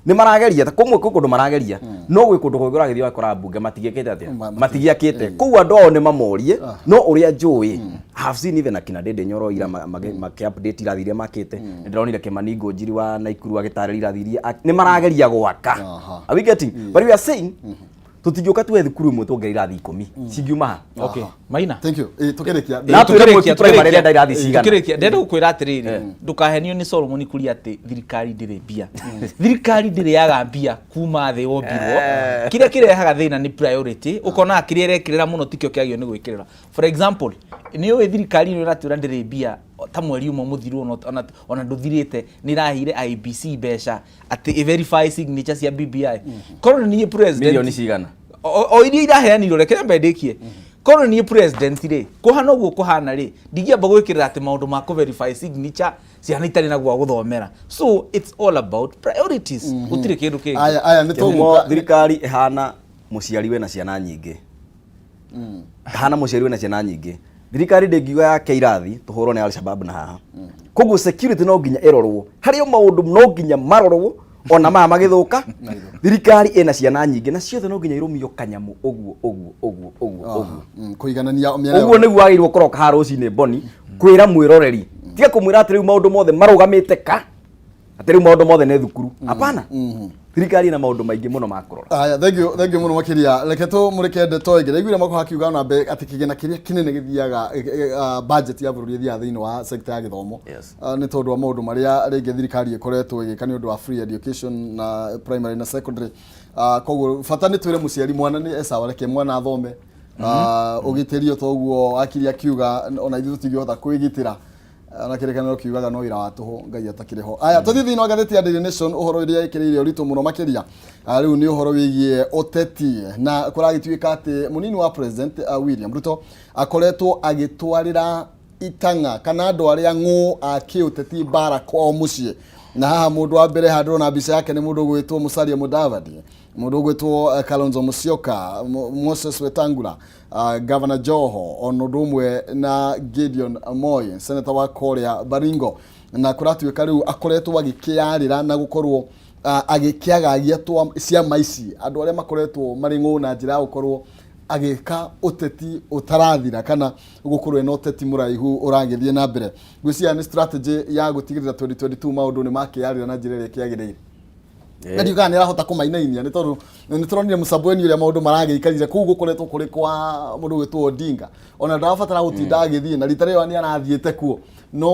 B: nĩ marageria ta kũmwe kwĩ kũndũ marageria, no gwĩ kũndũ kũngĩ ũragĩthiĩ ũgakora mbunge matigĩkĩte atĩa, matigiakĩte. Koguo andũ ao nĩ mamorie, no ũrĩa njũĩ, I have seen even akina Ndindi Nyoro ira makĩ update irathi iria makĩte. Nĩ ndĩronire Kimani Ngũnjiri wa Naikuru agĩtarĩria irathi iria nĩ marageria gwaka. Are we getting? But we are saying tũtingĩũka tuwe thukuru ĩmwe tuongerere irathi 10 cingiuma ha?
C: Okay. Maina.
A: Thank you. Tũkĩrĩkia.
B: Na twĩre Mwiki Primary ĩrenda irathi cigana?
C: Tukĩrĩkia, ndĩrenda gũkwĩra atĩrĩrĩ, ndũkahenio nĩ Solomon kuria atĩ thirikari ndĩrĩ mbia. Thirikari ndĩrĩ yaga mbia kuma thĩ wombirwo. Kĩrĩa kĩrehaga thĩna nĩ priority, ũkona kĩrĩa ĩrekĩrĩra mũno tikĩo kĩagĩrĩirwo nĩ gwĩkĩrĩra. For example, nĩ ũĩ thirikari ĩno ĩratwĩra ndĩrĩ mbia ta mweri ũmwe mũthiru ona ndũthirĩte nĩ ĩraheire IEBC mbeca atĩ ĩ verify signature cia BBI. Korwo nĩ niĩ president
B: Milioni cigana?
C: O iria iraheanirwo, reke nyambe ndĩkie. Korwo nĩ niĩ president rĩ, kũhana ũguo kũhana rĩ, ndingĩamba gwĩkĩrĩra atĩ maũndũ ma kũ verify signature ciana itarĩ na gwa gũthomera. So it's all about priorities, gũtirĩ kĩndũ kĩngĩ.
A: Aya, aya nĩ
B: Kĩhumo
A: tũgũka.
B: thirikari ĩhana mũciari wĩna ciana nyingĩ, hana mũciari wĩna ciana nyingĩ. Thirikari ndĩngiuga yake irathi tũhũrwo nĩ Alshabab na haha. Koguo security no nginya ĩrorwo, harĩ o maũndũ no nginya marorwo ona maya magĩthũka. Thirikari ĩna ciana nyingĩ na ciothe no nginya irũmio kanyamũ ũguo ũguo ũguo ũguo ũguo.
A: Kũiganania mĩena
B: Ũguo nĩguo wagĩrĩirwo kũroka haha rũcinĩ Boni kwĩra mwĩroreri, tiga kũmwĩra atĩ rĩu maũndũ mothe marũgamĩte ka atĩ rĩu maũndũ mothe nĩ thukuru. Hapana, thirikari ĩna maũndũ maingĩ mũno ma kũrora.
A: Aya, thank you, thank you mũno makĩria. Reke tũmũrĩke ndeto ĩngĩ. Ndaiguire Makũha akiuga ona mbere atĩ kĩgĩna kĩrĩa kĩnene gĩthiaga budget ya bũrũri ĩthiaga thĩinĩ wa sector ya gĩthomo. Nĩ tondũ wa maũndũ marĩa rĩngĩ thirikari ĩkoretwo ĩgĩka nĩ ũndũ wa free education na primary na secondary. Koguo bata nĩ twĩre mũciari mwana nĩ esawa, reke mwana athome. Ũgitĩri o toguo akiri akiuga ona ithuĩ tũtingĩhota kwĩgitĩra na kĩrĩkanĩro kiugaga no wĩra wa tũhũ Ngai atakĩrĩ ho. Aya, tũthiĩ thĩinĩ wa ngathĩti ya Daily Nation, ũhoro ũrĩa ĩkĩrĩire ũritũ mũno makĩria rĩu nĩ ũhoro wĩgiĩ ũteti, na kũragĩtuĩka atĩ mũnini wa president William Ruto akoretwo agĩtwarĩra itang'a kana andũ arĩa ng'ũ a kĩũteti mbara kwao mũciĩ. Na haha mũndũ wa mbere haha ndĩrona mbica yake nĩ mũndũ ũgwĩtwo Musalia Mudavadi, mũndũ ũgwĩtwo Kalonzo Musyoka, Moses Wetangula, Governor Joho, ona ũndũ ũmwe na Gideon Moi, senator wa kũrĩa Baringo. Na kũratuĩka rĩu akoretwo agĩkĩarĩra na gũkorwo agĩkĩagagia twa ciama ici andũ arĩa makoretwo marĩ ng'ũ na njĩra ya gũkorwo Agĩka ũteti ũtarathira kana gũkorwo ena ũteti mũraihu ũragĩthiĩ na mbere. Ngwĩciria nĩ strategy ya gũtigĩrĩra 2022 maũndũ nĩ makĩyarĩra na njĩra ĩrĩa ĩkĩagĩrĩire. Na ndiũĩ kana nĩ arahota kũmainainia, nĩ tondũ nĩ tũronire Msambweni ũrĩa maũndũ maragĩikarire kũu, gũkoretwo kũrĩ kwa mũndũ gwĩtwo Odinga, ona ndarabatara gũtinda agĩthiĩ na rita rĩrĩa nĩ arathiĩte kuo, no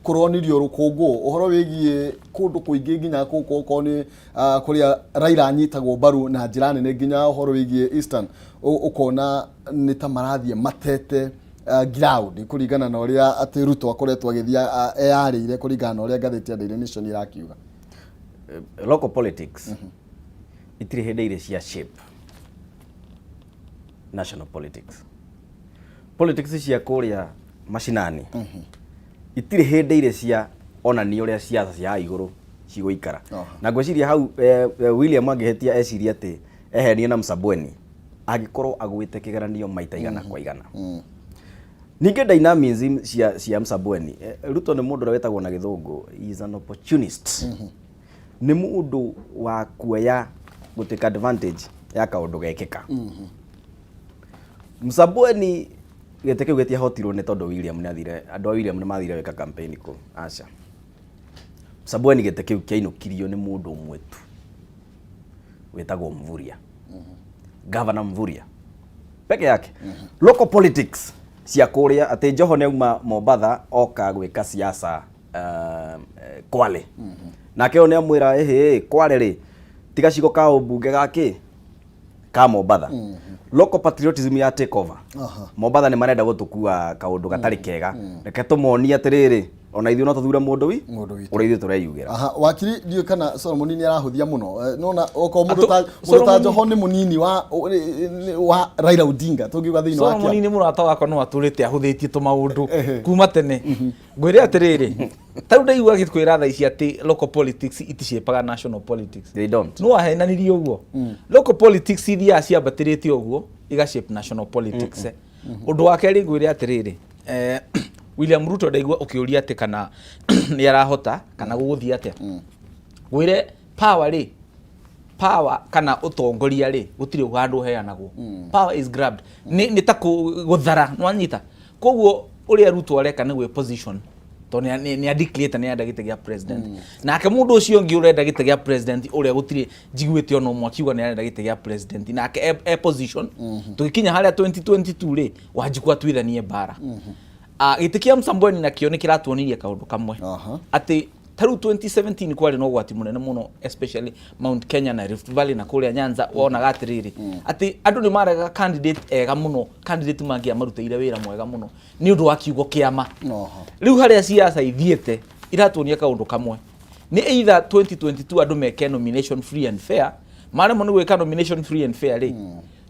A: kũronirio rũkũngũ ũhoro wĩgiĩ kũndũ kũingĩ, nginya kũu okorwo nĩ kũrĩa Raila anyitagwo mbaru na njĩra nene, nginya ũhoro wĩgiĩ Eastern, ũkona nĩ ta marathiĩ matete ground kũringana na ũrĩa atĩ Ruto akoretwo agĩthiĩ eyarĩire, kũringana na ũrĩa ngathĩti ya Daily Nation ĩrakiuga.
B: Local politics itirĩ hĩndĩ irĩ cia shape national politics. Politics cia kũrĩa macinani itirĩ hĩndĩ irĩ cia onania ũrĩa ciaca cia haha igũrũ cigũikara. Na ngwĩciria hau William angĩhĩtia ecirie atĩ ehenie na Msambweni, angĩkorwo agwĩte kĩgeranio maita igana kwa igana. Ningĩ dynamism cia Msambweni, Ruto nĩ mũndũ ũrĩa wĩtagwo na gĩthũngũ he is an opportunist. Nĩ mũndũ wa kuoya, gũtake advantage ya kaũndũ gekĩka. Msambweni gĩtĩ kĩu gĩtiahotirwo nĩ tondũ William nĩ athire, andũ a William nĩ mathire gwĩka campaign kũ aca. Msambweni gĩtĩ kĩu kĩainũkirio nĩ mũndũ ũmwe tu wĩtagwo Mvurya, Governor Mvurya peke yake. Local politics cia kũrĩa, atĩ Joho nĩ auma Mombatha oka gwĩka siasa Kwale, nake ũyũ nĩ amwĩra, ĩhĩ, Kwale rĩ tiga cigo ka ũmbunge gakĩ ka Mombatha. Local patriotism ya take over. Mombatha nĩ marenda gũtũkua kaũndũ gatarĩ kega, reke tũmonie atĩrĩrĩ, ona ithuĩ no tũthure mũndũ wi
A: Mũndũ witũ.
B: Ũrĩa ithuĩ tũreyugĩra.
A: Aha, wakiri, ndiũĩ kana Solomon nĩ arahũthia mũno. Nona okorwo mũndũ ta mũndũ ta
C: Solomon-
A: Joho nĩ mũnini wa Raila Odinga, tũngiuga thĩinĩ wa
C: Solomon
A: kĩama.
C: Nĩ mũrata wakwa, no atũrĩte ahũthĩtie tũmaũndũ kuma tene. Ngwĩre atĩrĩrĩ, tarĩu ndaigua agĩkwĩra thaa ici atĩ local politics iticepaga national politics.
B: They don't.
C: No ahenanirie ũguo, local politics ithiaga ciambatĩrĩte ũguo iga shape national politics. Ũndũ wa kerĩ, ngwĩre atĩrĩrĩ, William Ruto, ndaigua ũkĩũria atĩ kana nĩ arahota kana gũgũthiĩ atĩa. Ngwĩre power rĩ, power kana ũtongoria rĩ, gũtirĩ handũ ũheanagwo. Power is grabbed, nĩ ta gũthara nĩwanyita. Koguo ũrĩa Ruto areka nĩ gwĩ position, tondũ nĩ adeclarate nĩ arenda gĩtĩ gĩa president. Nake mũndũ ũcio ũngĩ ũrenda gĩtĩ gĩa president, ũrĩa gũtirĩ njiguĩte ona ũmwe akiuga nĩ arenda gĩtĩ gĩa president, nake e position. Tũgĩkinya harĩa 2022 rĩ, Wanjikũ atuithanie mbara. Gĩtĩ kĩa Msambweni nakĩo nĩ kĩratuonirie kaũndũ kamwe, atĩ ta rĩu 2017 kwarĩ na ũgwati mũnene mũno, especially Mount Kenya na Rift Valley na kũrĩa Nyanza. Wonaga atĩrĩrĩ, atĩ andũ nĩ maregaga candidate ega mũno, candidate mangĩamarutĩire wĩra mwega mũno nĩ ũndũ wa kiugo kĩama. Rĩu harĩa siasa ithiĩte iratuonia kaũndũ kamwe, nĩ either 2022 andũ meke nomination free and fair. Maremwo nĩ gwĩka nomination free and fair rĩ,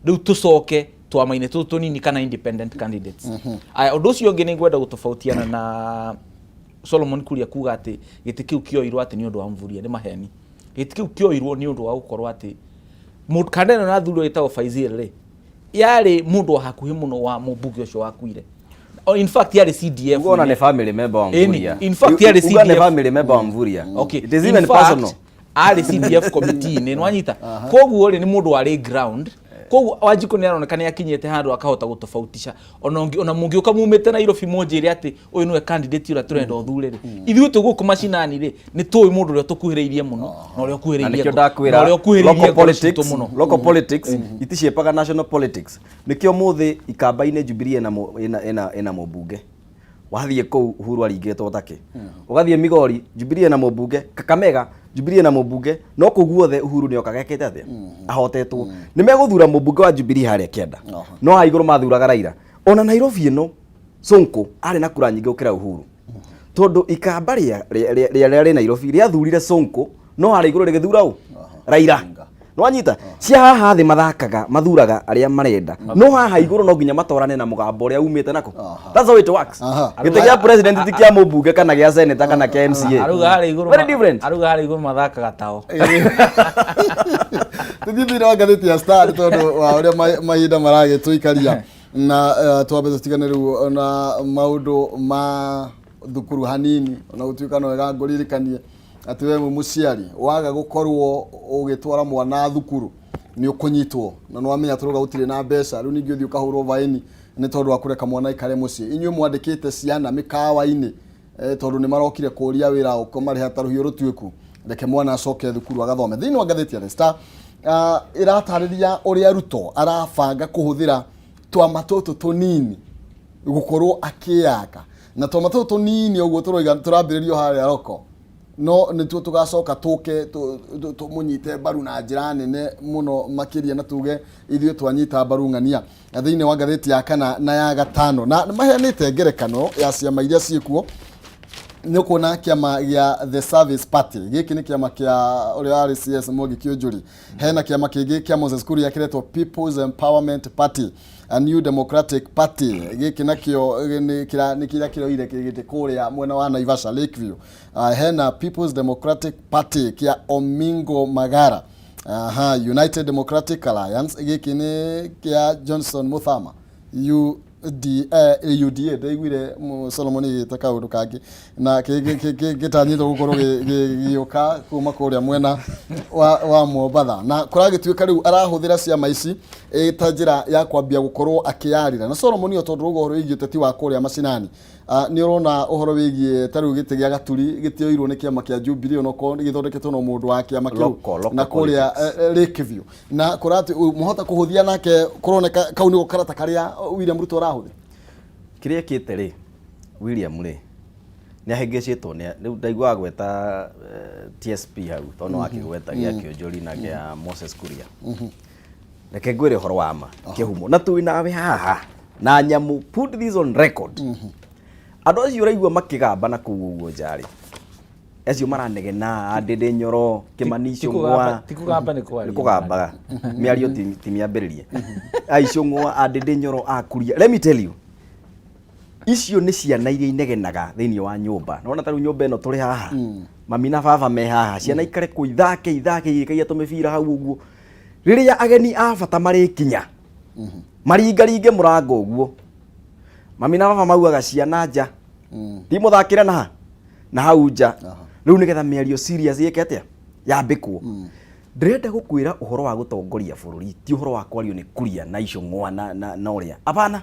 C: rĩu tũcoke twama-inĩ tũtũ tũnini kana independent candidates. Aya, ũndũ ũcio ũngĩ nĩ ngwenda gũtofautiana na Solomon Kuria kuga atĩ gĩtĩ kĩu kĩoirwo atĩ nĩ ũndũ wa Mvurya. Nĩ maheni. Gĩtĩ kĩu kĩoirwo nĩ ũndũ wa gũkorwo atĩ kanda ĩno ĩrathurwo ĩtagwo Faizil rĩ, yarĩ mũndũ wa hakuhĩ mũno wa mũmbunge ũcio wakuire. Oh, in fact yarĩ CDF.
B: Uga ona nĩ family member wa
C: Ĩni,
B: Mvurya.
C: in fact yarĩ
B: Uga nĩ
C: CDF.
B: family member wa Mvurya.
C: Okay.
B: It is
C: In
B: even
C: fact,
B: personal.
C: Arĩ CDF committee-inĩ, nĩwanyita. Koguo rĩ, nĩ mũndũ warĩ ground. Koguo Wanjikũ nĩ aroneka nĩ akinyĩte handũ akahota gũtofautisha. Ona mũngĩũka mumĩte Nairobi mũnjĩre atĩ ũyũ nĩwe candidate ũrĩa tũrenda ũthure rĩ, ithuĩ twĩ gũkũ macinani rĩ, nĩ tũĩ mũndũ ũrĩa tũkuhĩrĩirie mũno na ũrĩa
B: Na
C: ũkuhĩrĩirie
B: nĩkĩo
C: na
B: ndakwĩra
C: ũrĩa ũkuhĩrĩirie
B: local
C: ngoro citũ
B: politics
C: mũno.
B: Local politics iticepaga national politics. Nĩkĩo mũthĩ Ikamba-inĩ Jubilee ĩna mũmbunge, wathiĩ kũu Uhuru aringĩtwo takĩ. Ũgathiĩ Migori, Jubilee ĩna mũmbunge. Kakamega, Jubilee ĩna mũmbunge. No kũu guothe Uhuru nĩ okaga ekĩte atĩa, ahotetwo. Nĩ megũthura mũmbunge wa Jubilee harĩa kĩanda, no haha igũrũ mathuraga Raila. Ona Nairobi ĩno, Sonko arĩ na kura nyingĩ gũkĩra Uhuru, tondũ Ikamba rĩa rĩ Nairobi rĩathurire Sonko, no harĩa igũrũ rĩgĩthura ũ? Raila. Nĩwanyita? Cia haha thĩ mathakaga, mathuraga arĩa marenda, no haha igũrũ no nginya matwarane na mũgambo ũrĩa umĩte nako. That's how it works. Gĩtĩ gĩa president ti kĩa mũmbunge kana gĩa senator kana kĩa MCA.
C: Aruga harĩa igũrũ
B: Very different.
C: Aruga harĩa igũrũ mathakaga tao.
A: Tũthiĩ thĩinĩ wa ngathĩti ya Star nĩ tondũ wa ũrĩa mahinda maragĩtũikaria, na twambe tũtigane rĩu na maũndũ ma thukuru hanini, ona gũtuĩka no wega ngũririkanie atĩ we mwĩ mũciari waga gũkorwo ũgĩtwara mwana thukuru. Nĩ ũkũnyitwo na nĩ wamenya tũrauga gũtirĩ na mbeca. Rĩu ningĩ ũthiĩ ũkahũrwo baĩni nĩ tondũ wa kũreka mwana aikare mũciĩ. Inyuĩ mwandĩkĩte ciana mĩkawa-inĩ tondũ nĩ marokire kũria wĩra ũkũmarĩha ta rũhiũ rũtuĩku. Reke mwana acoke thukuru agathome. Thĩinĩ wa ngathĩti ya The Star ĩratarĩria ũrĩa Ruto arabanga kũhũthĩra twama tũtũ tũnini gũkorwo akĩyaka, na twama tũtũ tũnini ũguo tũroiga tũrambĩrĩrio harĩa roko no nĩtuo tũgacoka tũke tũmũnyite mbaru na njĩra nene mũno makĩria, na tuge ithuĩ twanyita mbaru ng'ania. Na thĩinĩ wa ngathĩti ya kana na ya gatano na maheanĩte ngerekano ya ciama iria ciĩkuo, nĩ ũkuona kĩama gĩa The Service Party, gĩkĩ nĩ kĩama kĩa ũrĩa warĩ CS Mwangi Kiunjuri. Hena kĩama kĩngĩ kĩa Moses Kuria kĩretwo People's Empowerment Party, a New Democratic Party, gĩkĩ nakĩo nĩ kĩrĩa kĩroire gĩtĩ kũrĩa mwena wa Naivasha Lakeview. Hena People's Democratic Party kĩa Omingo Magara. Aha, United Democratic Alliance, gĩkĩ nĩ kĩa Johnson Muthama. UDA, UDA ndaiguire Solomon ĩgĩta kaũndũ kangĩ na gĩtanyĩtwo gũkorwo gĩgĩũka kuma kũrĩa mwena wa Mombatha, na kũragĩtuĩka rĩu arahũthĩra ciama ici ta njĩra ya kwambia gũkorwo akĩyarĩra. Na Solomon, o tondũ ũrauga ũhoro wĩgiĩ ũteti wa kũrĩa macinani, nĩ ũrona ũhoro wĩgiĩ ta rĩu gĩtĩ gĩa Gaturi gĩtioirwo nĩ kĩama kĩa Jubilee, onokorwo gĩthondeketwo no mũndũ wa kĩama kĩu
B: Local
A: na kũrĩa
B: politics.
A: Lakeview, na kũrati mũhota kũhũthia nake kũroneka kau nĩko karata karĩa William Ruto arahũthĩra.
B: Kĩrĩa ekĩte rĩ, William rĩ, nĩ ahĩngĩcĩtwo nĩ rĩu ndaiguaga gweta TSP hau, tondũ no akĩgweta gĩa Kĩũnjũri na kĩa Moses Kuria. Reke ngwĩre ũhoro wa ma kĩhumo, na twĩ nawe haha na nyamũ, put this on record. Andũ acio ũraigua makĩgamba na kũu ũguo nja rĩ, acio maranegena Ndĩndĩ Nyoro, Kĩmani Ichung'wa.
C: Ti kũgamba, nĩ kwaria.
B: Nĩ kũgambaga mĩario ti mĩambĩrĩrie. A Ichung'wa, a Ndĩndĩ Nyoro, a Kuria, let me tell you, icio nĩ ciana iria inegenaga thĩinĩ wa nyũmba. Nona ta rĩu nyũmba ĩno tũrĩ haha, mami na baba me haha, ciana ikare kũ ithake ithake igĩkagia tũmĩbira hau ũguo. Rĩrĩa ageni a bata marĩkinya maringaringe mũrango ũguo, mami na baba maugaga ciana nja, timũthakĩre na ha na hau nja. Rĩu nĩgetha mĩario serious ĩke atĩa, yambĩkwo. Ndĩrenda gũkwĩra ũhoro wa gũtongoria bũrũri ti ũhoro wa kwario nĩ Kuria na Ichung'wa na ũrĩa apana,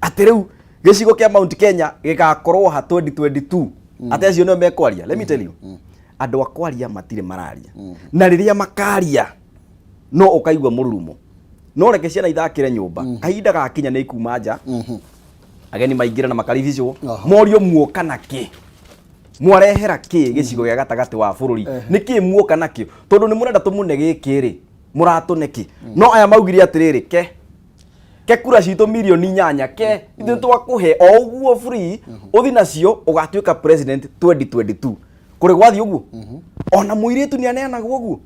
B: atĩ rĩu gĩcigo kĩa Mount Kenya gĩgakorwo ha 2022, atĩ acio nĩo mekwaria. Let me tell you, andũ a kwaria matirĩ mararia, na rĩrĩa makaria no ũkaigua mũrurumo. No reke ciana ithakĩre nyũmba, kahinda gakinya nĩ ikuma nja, ageni maingĩre na makaribicwo, morio muoka na kĩ, mwarehera kĩ gĩcigo gĩa gatagatĩ wa bũrũri, nĩ kĩ muoka nakĩo, tondũ nĩ mũrenda tũmũne gĩkĩ rĩ, mũratũne kĩ? No aya maugire atĩrĩrĩ, ke kura citũ mirioni 8 ke ithuĩ twakũhe o ũguo free, ũthi nacio ũgatuĩka president 2022. Kũrĩ gwathiĩ ũguo, ona mũirĩtu nĩ aneanagwo ũguo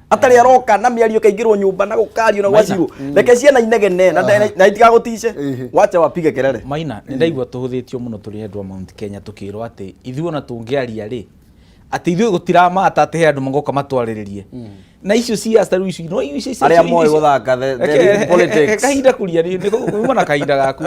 B: atarĩ aroka na mĩario, kaingĩrwo nyũmba na gũkario na gwacirwo. Reke ciana inegene na itigagũtice, wacha wapige kelele.
C: Maina, nĩ ndaigua tũhũthĩtio mũno tũrĩ andũ a Mount Kenya, tũkĩrwo atĩ ithuĩ ona tũngĩaria rĩ, atĩ ithuĩ gũtiramata atĩ he andũ magoka matwarĩrĩrie na icio ciaca rĩu icio no icio
B: Arĩa moĩ gũthaka the real politics.
C: Kahinda Kuria nĩ uma na kahinda gaku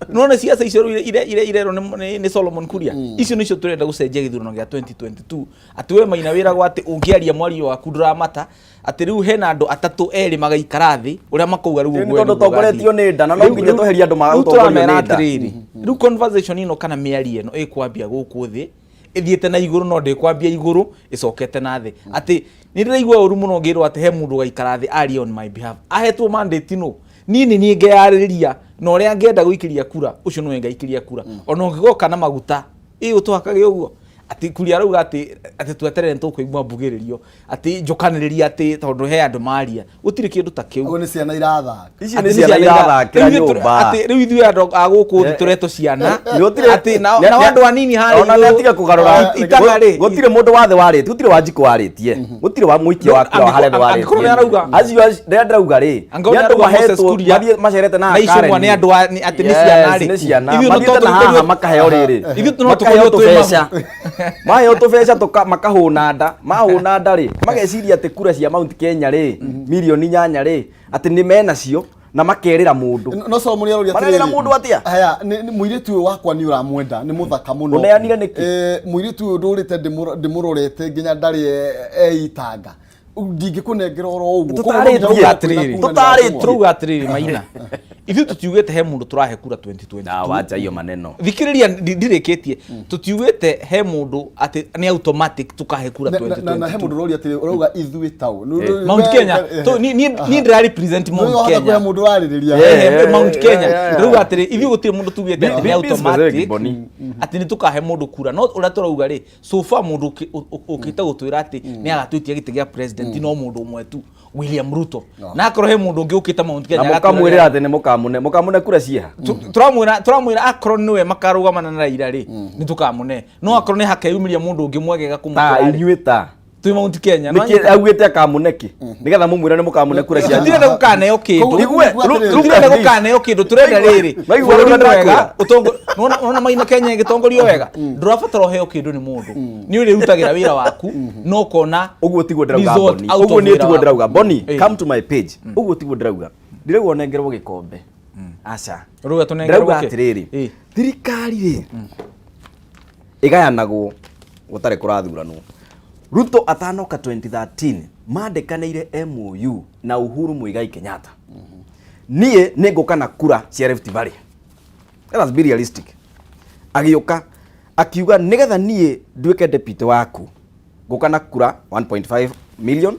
C: nona ciaca icio rĩu iria irerwo nĩ Solomon Kuria, icio nĩcio tũrenda gũcenjia gĩthurano gĩa 2022, atĩ we Maina wĩragwo atĩ ũngĩaria mwario waku ndũramata, atĩ rĩu hena andũ atatũ erĩ magaikara thĩ ũrĩa makauga rĩu
B: Nĩ
C: ũguo
B: tondũ
C: nĩguo
B: tongoretio
C: ũgathiĩ.
B: nĩ nda, na no nginya tweherie andũ maga
C: Rĩu
B: gũtongorio
C: tũramera
B: nĩ nda.
C: atĩrĩrĩ, rĩu conversation ĩno kana mĩario ĩno ĩkwambia gũkũ thĩ ĩthiĩte na igũrũ, no ndĩkwambia igũrũ ĩcokete na thĩ, atĩ nĩ ndĩraigua ũru mũno ngĩrwo atĩ he mũndũ ũgaikara thĩ arie on my behalf, ahetwo mandate no niĩ nĩ niĩ ngeyarĩrĩria na ũrĩa ngenda gũikĩria kura, ũcio nĩwe ngaikĩria kura, ona ũngĩgoka na maguta ĩ ũtũhakage ũguo. Atĩ Kuria arauga atĩ tweterere nĩtũkũigua mbugĩrĩrio, atĩ njũkanĩrĩria, atĩ tondũ he andũ maria, gũtirĩ kĩndũ ta kĩu.
A: Ũguo nĩ ciana irathaka.
B: Icio nĩ ciana irathakĩra nyũmba.
C: Atĩ rĩu ithuĩ andũ a gũkũ thĩ tũretwo ciana, atĩ nao andũ anini harĩa
B: Ona nĩ atige kũgarũra.
C: Itana rĩ.
B: Gũtirĩ mũndũ wa thĩ warĩtie, gũtirĩ wa njikũ warĩtie, gũtirĩ wa mũikia wa kura wa harĩa thĩ
C: Angĩkorwo nĩ arauga.
B: warĩtie. Acio rĩrĩa ndĩrauga rĩ,
C: Angĩkorwo
B: nĩ
C: nĩ
B: andũ
C: arauga Moses
B: mahetwo
C: Kuria
B: mathiĩ macerete na
C: na Ichung'wa nĩ andũ atĩ nĩ ciana rĩ.
B: Nĩ ciana.
C: Ithuĩ no
B: Mathiĩte na
C: tũkorirwo-
B: haha makaheo rĩrĩ,
C: Ithuĩ no
B: makaheo
C: tũkorirwo twĩ
B: tũbeca, maheo tũbeca makahũna nda, mahũna nda rĩ, mageciria atĩ kura cia Mount Kenya rĩ, mirioni 8 rĩ, atĩ nĩ menacio na makerĩra mũndũ.
A: No Solomon aroria
B: Marerĩra mũndũ atĩa?
A: Haya, nĩ mũirĩtu ũyũ wakwa nĩ ũramwenda, nĩ mũthaka mũno.
B: Ũneanire nĩkĩ?
A: Mũirĩtu ũyũ ndũrĩte ndĩmũrorete nginya ndarĩ eitanga. Ndingĩkũnengera oro ũguo.
B: Tũtarĩtie.
A: Koguo no nginya ũkorwo kwĩna kura
B: Tũtarĩtie.
A: nĩ
C: Tũrauga atĩrĩrĩ, Maina, ithuĩ tũtiugĩte he mũndũ tũrahe kura 2022.
B: Na wacha hiyo maneno.
C: Thikĩrĩria, ndirĩkĩtie. Tũtiugĩte he mũndũ atĩ nĩ automatic tũkahe kura
A: Na- na- na na he
C: 2022.
A: mũndũ ũroria atĩrĩ, ũrauga ithuĩ taũ.
C: Mount Kenya. Niĩ ndĩra represent Mount Kenya.
A: Mũndũ warĩrĩria.
C: Mount Kenya. Ndĩrauga atĩrĩ, ithuĩ gũtirĩ mũndũ tugĩte atĩ nĩ
B: Be specific,
C: automatic
B: Bonnie.
C: atĩ nĩ tũkahe mũndũ kura, no ũrĩa tũrauga rĩ, so far mũndũ ũkĩte gũtwĩra atĩ nĩ agatwĩtia gĩtĩ gĩa president no mũndũ ũmwe tu, William Ruto. Na akorwo he mũndũ ũngĩ ũkĩte Mount Kenya
B: Na
C: agatwĩra
B: mũkamwĩrĩra atĩ nĩ mũkamũne mũkamũne kura cieha.
C: Tũramwĩra akorwo nĩwe makarũgamana na Raila rĩ, nĩ tũkamũne, no akorwo nĩ hakeyumĩria mũndũ ũngĩ mwegega
B: Ta
C: kũmũkĩra rĩ,
B: inyuĩ ta
C: twĩ Mount Kenya.
B: Nĩkĩ augĩte akamũne kĩ nĩgetha mũmwĩre nĩ mũkamũne kura cianyu?
C: Tũtirenda gũkaneo kĩndũ.
B: Igue,
C: Tũtirenda gũkaneo kĩndũ, tũrenda rĩrĩ,
B: Maigua
C: bũrũri
B: ũrĩa
C: mwega.
B: ndĩrakwĩra.
C: Nĩwona Maina, Kenya ĩgĩtongorio wega, ndũrabatara ũheo kĩndũ nĩ mũndũ, nĩ ũrĩrutagĩra wĩra waku no ũkona
B: Ũguo tiguo ndĩrauga.
C: result
B: Boni,
C: out of
B: ũguo niĩ
C: wĩra
B: tiguo
C: waku.
B: ndĩrauga, Boni. Come to my page. Ũguo tiguo ndĩrauga. Ndirauga ũnengerwo gĩkombe, aca.
C: Ũrauga tũnengerwo
B: Ndĩrauga
C: kĩ?
B: atĩrĩrĩ, thirikari rĩ, ĩgayanagwo gũtarĩ kũrathuranwo. Ruto atanoka 2013 mandĩkanĩire MOU na Uhuru Muigai Kenyatta, niĩ nĩ ngũka na kura cia Rift Valley. Let us be realistic. Agĩũka akiuga, nĩgetha niĩ nduĩke deputy waku, ngũka na kura 1.5 million,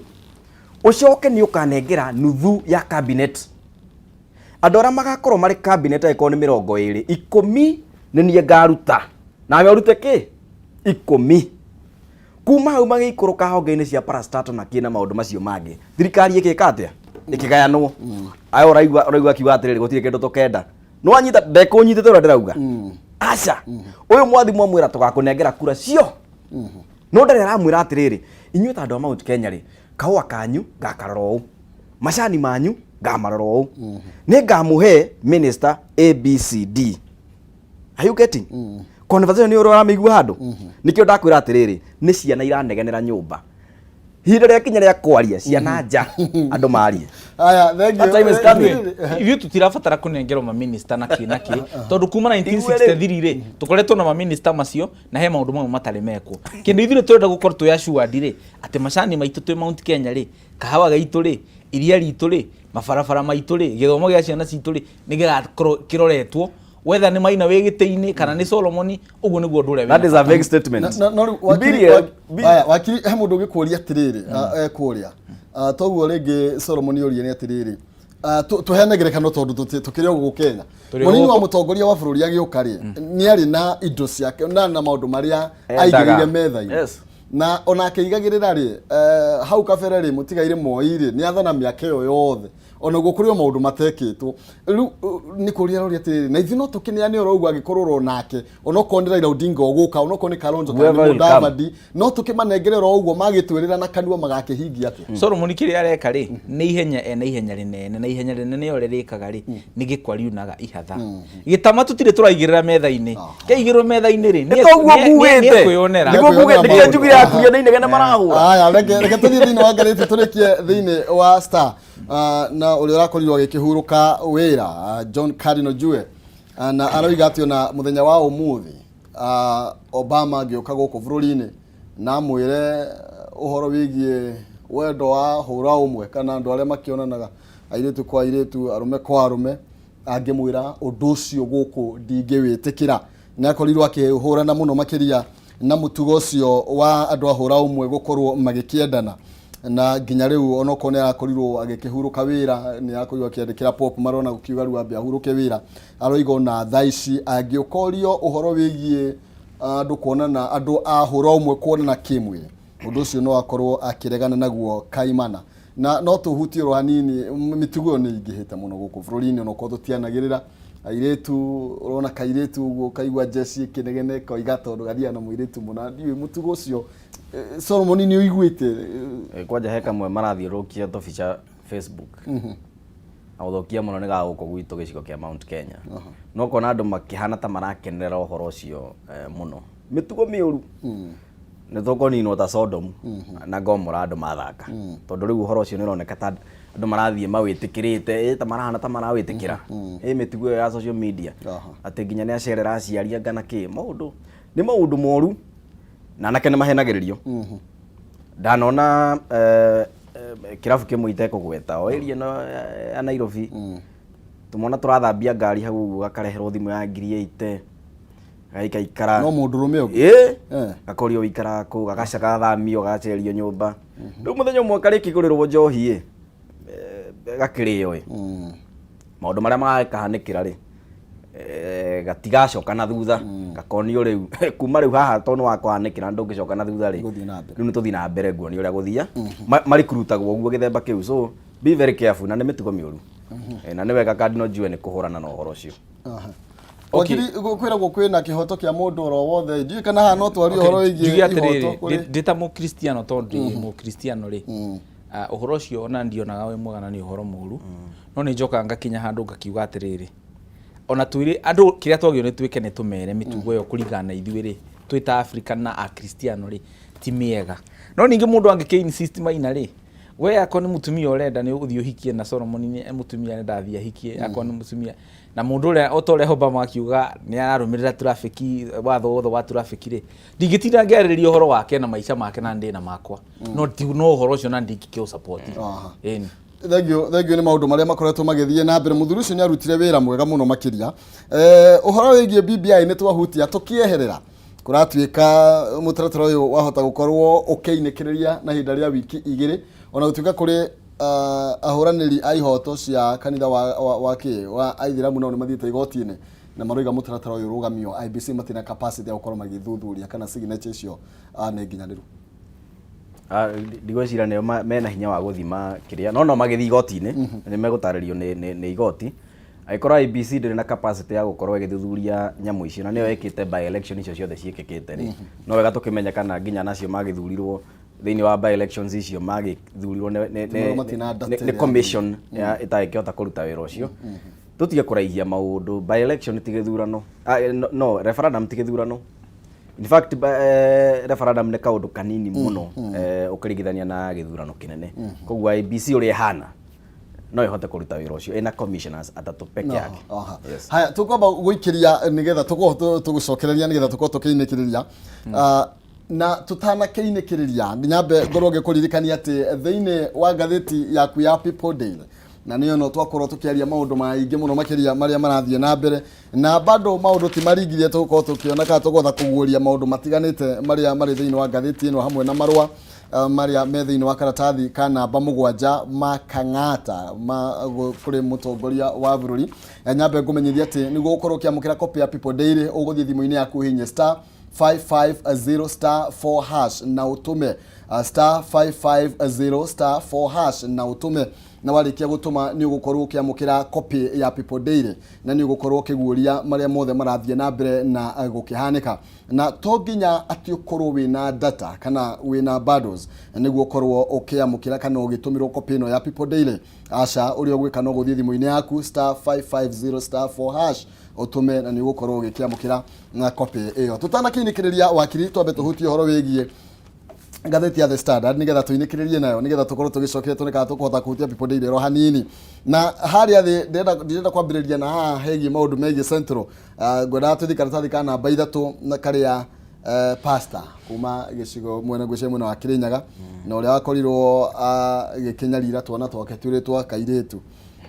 B: ũcoke nĩ ũkanengera nuthu ya cabinet. Andũ arĩa magakorwo marĩ cabinet, angĩkorwo nĩ 20, 10 nĩ niĩ ngaruta, nawe ũrute kĩ 10. Kuma hau magĩikũrũka honge-inĩ cia parastatal na kĩ na maũndũ macio mangĩ, thirikari ĩgĩka atĩa? Ĩkĩgayanwo. Ayo ũraigua akiuga atĩrĩrĩ, gũtirĩ kĩndũ tũkenda. Nĩwanyita ndekũnyitĩte ũrĩa ndĩrauga? Aca, ũyũ mwathi mwamwĩra tũgakũnengera kura cio, no ndarĩ aramwĩra atĩrĩrĩ, inyuĩ ta andũ a Mount Kenya rĩ, kahũa kanyu ngakarora ũũ, macani manyu ngamarora ũũ, nĩ ngamũhe minister ABCD. Are you getting conversation? Nĩ ũramĩigua handũ? Nĩkĩo ndakwĩra atĩrĩrĩ, nĩ ciana iranegenera nyũmba, ihinda rĩa kinya rĩa kwaria ciana nja, andũ marie.
A: Aya, thank you.
B: That time is coming.
C: Ithuĩ tũtirabatara kũnengerwo maminista na kĩ na kĩ, tondũ kuma 1963 rĩ, tũkoretwo na maminista macio na he maũndũ mamwe matarĩ mekwo. Kĩndũ ithuĩ tũrenda gũkorwo twĩ assured rĩ, atĩ macani maitũ twĩ Mount Kenya rĩ, kahawa gaitũ rĩ, iria ritũ rĩ, mabarabara maitũ rĩ, gĩthomo gĩa ciana citũ rĩ, nĩ gĩgakorwo kĩroretwo, whether nĩ Maina wĩ gĩtĩ-inĩ kana nĩ Solomon. Ũguo nĩguo ũndũ ũrĩa wĩna
B: That is a vague statement.
A: No rĩu wakiri,
B: Birie-
A: aya, wakiri, he mũndũ ũgĩkũria atĩrĩrĩ, ekũria. Toguo rĩngĩ Solomon oria nĩ atĩrĩrĩ, tũheane ngerekano tondũ tũkĩrĩ o gũkũ Kenya.
C: Tũrĩ o
A: Mũnini wa
C: gũkũ.
A: mũtongoria wa bũrũri agĩũka rĩ, nĩ arĩ na indo ciake na maũndũ marĩa
B: Endaga.
A: aigĩrĩire metha-inĩ. Na ona akĩigagĩrĩra rĩ, hau kabere rĩ, mũtigairĩ Moi rĩ, nĩ athana mĩaka ĩyo yothe, ona guo kũrĩ o maũndũ matekĩtwo. Rĩu nĩ kũria roria atĩrĩrĩ, na ithuĩ no tũkĩneane oro ũguo angĩkorwo oro nake, onokorwo nĩ Raila Odinga ũgũka, onokorwo nĩ Kalonzo kana
B: Whoever
A: nĩ
B: will come.
A: Mudavadi, no tũkĩmanengere oro ũguo magĩtwĩrĩra na kanua magakĩhingia atĩa?
C: Solomon kĩrĩa areka rĩ, nĩ ihenya, ena ihenya rĩnene, na ihenya rĩnene ũrĩa rĩkaga rĩ, nĩ gĩkwa riunaga ihatha. Gĩtama tũtirĩ tũraigĩrĩra metha-inĩ, kĩaigĩrwo metha-inĩ rĩ,
B: Nĩ toguo
C: nĩ
B: ngugĩte.
C: ekwĩyonera.
B: Nĩguo ngugĩte, nĩkĩo njugire akuria nĩ inegene marahũra.
A: Aya, reke tũthiĩ thĩinĩ wa ngathĩti, tũrĩkie thĩinĩ wa Star. Na ũrĩa ũrakorirwo agĩkĩhurũka wĩra, John Cardinal Jue, na aroiga atĩ ona mũthenya wa ũmũthĩ, Obama angĩũka gũkũ bũrũri-inĩ na amwĩre ũhoro wĩgiĩ wendo wa hũra ũmwe kana andũ arĩa makĩonanaga airĩtu kwa airĩtu, arũme kwa arũme, angĩmwĩra ũndũ ũcio gũkũ ndingĩwĩtĩkĩra. Nĩ akorirwo akĩhũrana mũno makĩria na mũtugo ũcio wa andũ a hũra ũmwe gũkorwo magĩkĩendana, na nginya rĩu onokorwo nĩ arakorirwo agĩkĩhurũka wĩra, nĩ arakorirwo akĩandĩkĩra Pope marona gũkiuga rĩu ambe ahurũke wĩra. Aroiga ona thaa ici angĩũkorio ũhoro wĩgiĩ andũ kuonana, andũ a hũra ũmwe kuonana kĩmwĩrĩ, ũndũ ũcio no akorwo akĩregana naguo kaimana. Na no tũhutie oro hanini, mĩtugo ĩyo nĩ ingĩhĩte mũno gũkũ bũrũri-inĩ, onokorwo tũtianagĩrĩra airĩtu. Ũrona kairĩtu ũguo kaigua njeci ĩkĩnegene koiga tondũ gathiaga na mũirĩtu mũna. Ndiũĩ mũtugo ũcio, Solomon, nĩ ũiguĩte?
B: Kwanja he kamwe marathiũrũrũkia tũbica Facebook na gũthũkia mũno nĩ ga gũkũ gwitũ gĩcigo kĩa Mount Kenya, no kona andũ makĩhana ta marakenerera ũhoro ũcio, mũno mĩtugo mĩũru. Nĩ tũkũninwo ta Sodom na Gomora andũ mathaka, tondũ rĩu ũhoro ũcio nĩ ũroneka ta andũ marathiĩ mawĩtĩkĩrĩte, ta marahana ta marawĩtĩkĩra mĩtugo ĩyo ya social media, atĩ nginya nĩ acerera aciari anga na kĩ. Maũndũ nĩ maũndũ moru na anake nĩ mahenagĩrĩrio. Ndanona Kĩrabu kĩmwe itekũgweta o area ĩno ya Nairobi, tũmwana tũrathambia ngari hau ũguo gakareherwo thimũ ya 80,000, gagaikaikara.
A: No mũndũrũme ũngĩ?
B: Ĩ.
A: Eh.
B: Gakorio wĩikaraga kũu, gagaca gagathamio, gagacerio nyũmba. Rĩu mũthenya ũmwe karĩkĩgũrĩrwo njohi ĩ, gakĩrĩo ĩ, maũndũ marĩa magakahanĩkĩra rĩ, gatigacoka na thutha, gakonio rĩu kuma rĩu haha, tondũ nĩ wakũhanĩkĩra ndũngĩcoka na thutha rĩ.
A: Gũthiĩ na mbere.
B: Rĩu nĩ tũthiĩ na mbere nguonia ũrĩa gũthia marikurutagwo ũguo gĩthemba kĩu. So be very careful, na nĩ mĩtugo mĩũru. Na nĩ wega Cardinal Njue nĩ kũhũrana na ũhoro ũcio.
A: Wakiri, kwĩragwo kwĩna kĩhoto kĩa mũndũ oro wothe. Ndiũĩ kana haha no twarie ũhoro wĩgiĩ
C: Njuge
A: ihoto
C: atĩrĩrĩ,
A: kũrĩ
C: ndĩ ta mũkristiano, tondũ ndĩ mũkristiano rĩ, ũhoro ũcio ona ndionaga wĩ mwega na nĩ ũhoro mũru, no nĩ njokaga ngakinya handũ ngakiuga atĩrĩrĩ, ona twĩrĩ andũ kĩrĩa twagĩrĩirwo nĩ twĩke nĩ tũmere mĩtugo ĩyo kũringana na ithuĩ rĩ, twĩ ta Africa na akristiano rĩ, ti mĩega. No ningĩ mũndũ angĩkĩ insist maina rĩ, we akorwo nĩ mũtumia ũrenda nĩ ũthiĩ ũhikie, na Solomon nĩ mũtumia arenda athiĩ ahikie, akorwo nĩ mũtumia na mũndũ ũrĩa o ta ũrĩa Obama akiuga nĩ ararũmĩrĩra traffic, watho wothe wa traffic rĩ, ndingĩtinda ngĩarĩrĩria ũhoro wake na maica make na ndĩ na makwa, no ti no ũhoro ũcio na ndingĩkĩ support. Ĩni.
A: Thengio, thengio. Nĩ maũndũ marĩa makoretwo magĩthiĩ na mbere. Mũthuri ũcio nĩ arutire wĩra mwega mũno makĩria. Ũhoro wĩgiĩ BBI nĩ twahutia tũkĩeherera. Kũratuĩka mũtaratara ũyũ wahota gũkorwo ũkĩinĩkĩrĩria na ihinda rĩa wiki 2, ona gũtuĩka kũrĩ ahũranĩri a ihoto cia kanitha wa kĩ wa aithĩramu nao nĩ mathiĩte igoti-inĩ na maroiga mũtaratara ũyũ ũrũgamio. IEBC matirĩ na capacity ya gũkorwo magĩthuthuria kana signature icio nĩ nginyanĩru.
B: Ndigwĩciria nĩo mena hinya wa gũthima kĩrĩa, no magĩthiĩ igoti-inĩ nĩ megũtarĩrio nĩ igoti. Angĩkorwo IEBC ndĩrĩ na capacity ya gũkorwo ĩgĩthuthuria nyamũ icio na nĩyo ĩkĩte by election icio ciothe ciĩkĩkĩte rĩ, no wega tũkĩmenye kana nginya nacio magĩthurirwo thĩinĩ wa by elections icio magĩthurirwo
A: Tondũ matina data
B: nĩ
A: ĩrĩa
B: commission ya ĩtangĩkĩhota kũruta wĩra ũcio. Tũtige kũraihia maũndũ. By election ti gĩthurano. No referendum ti gĩthurano. In fact, referendum nĩ kaũndũ kanini mũno ũkĩringithania na gĩthurano kĩnene. Koguo IEBC ũrĩa ĩhana no ĩhote kũruta wĩra ũcio ĩna commissioners atatũ peke yake. Yes.
A: Haya, tukwamba gũikĩria nĩgetha tũkorwo tũgũcokereria nĩgetha tũkorwo tũkĩinĩkĩrĩria. Na tũtanakĩinĩkĩrĩria, nyambe ngorwo ngĩkũririkania atĩ thĩinĩ wa ngathĩti yaku ya People Daily, na nĩyo no twakorwo tũkĩaria maũndũ maingĩ mũno makĩria marĩa marathiĩ na mbere, na bado maũndũ ti maringirie, tũgũkorwo tũkĩona kana tũgũtha kũguũria maũndũ matiganĩte marĩa marĩ thĩinĩ wa ngathĩti ĩno, hamwe na marũa marĩa me thĩinĩ wa karatathi ka namba 7 ma Kang'ata ma kũrĩ mũtongoria wa bũrũri. Nyambe ngũmenyithia atĩ nĩguo ũkorwo ũkĩamũkĩra copy ya People Daily, ũgũthiĩ thimũ-inĩ yaku ũhihinye *550*4# na ũtũme, *550*4# na ũtũme, na warĩkia gũtũma nĩ ũgũkorwo ũkĩamũkĩra copy ya People Daily na nĩ ũgũkorwo ũkĩguũria marĩa mothe marathiĩ na mbere na gũkĩhanĩka. Na to nginya atĩ ũkorwo wĩna data kana wĩna bundles nĩguo ũkorwo ũkĩamũkĩra kana ũgĩtũmĩrwo copy ĩno ya People Daily. Aca, ũrĩa ũgwĩka no gũthiĩ thimũ-inĩ yaku, *550*4# ũtũme, na nĩ ũgũkorwo ũgĩkĩamũkĩra na copy ĩyo. Tũtanakĩinĩkĩrĩria, wakiri, twambe tũhutie ũhoro wĩgiĩ ngathĩti ya The Standard nĩgetha tũinĩkĩrĩrie nayo, nĩgetha tũkorwo tũgĩcokeria tuone kana tũkũhota kũhutia People Daily oro hanini. Na harĩa thĩ ndĩrenda kwambĩrĩria na haha hegiĩ maũndũ megiĩ Central. Ngwendaga tũthiĩ karatathi ka namba 3 na karĩa pastor kuma gĩcigo mwena, ngwĩciria mwena wa Kĩrĩnyaga, na ũrĩa wakorirwo agĩkĩnyarira twana twake twĩrĩ twa kairĩtu,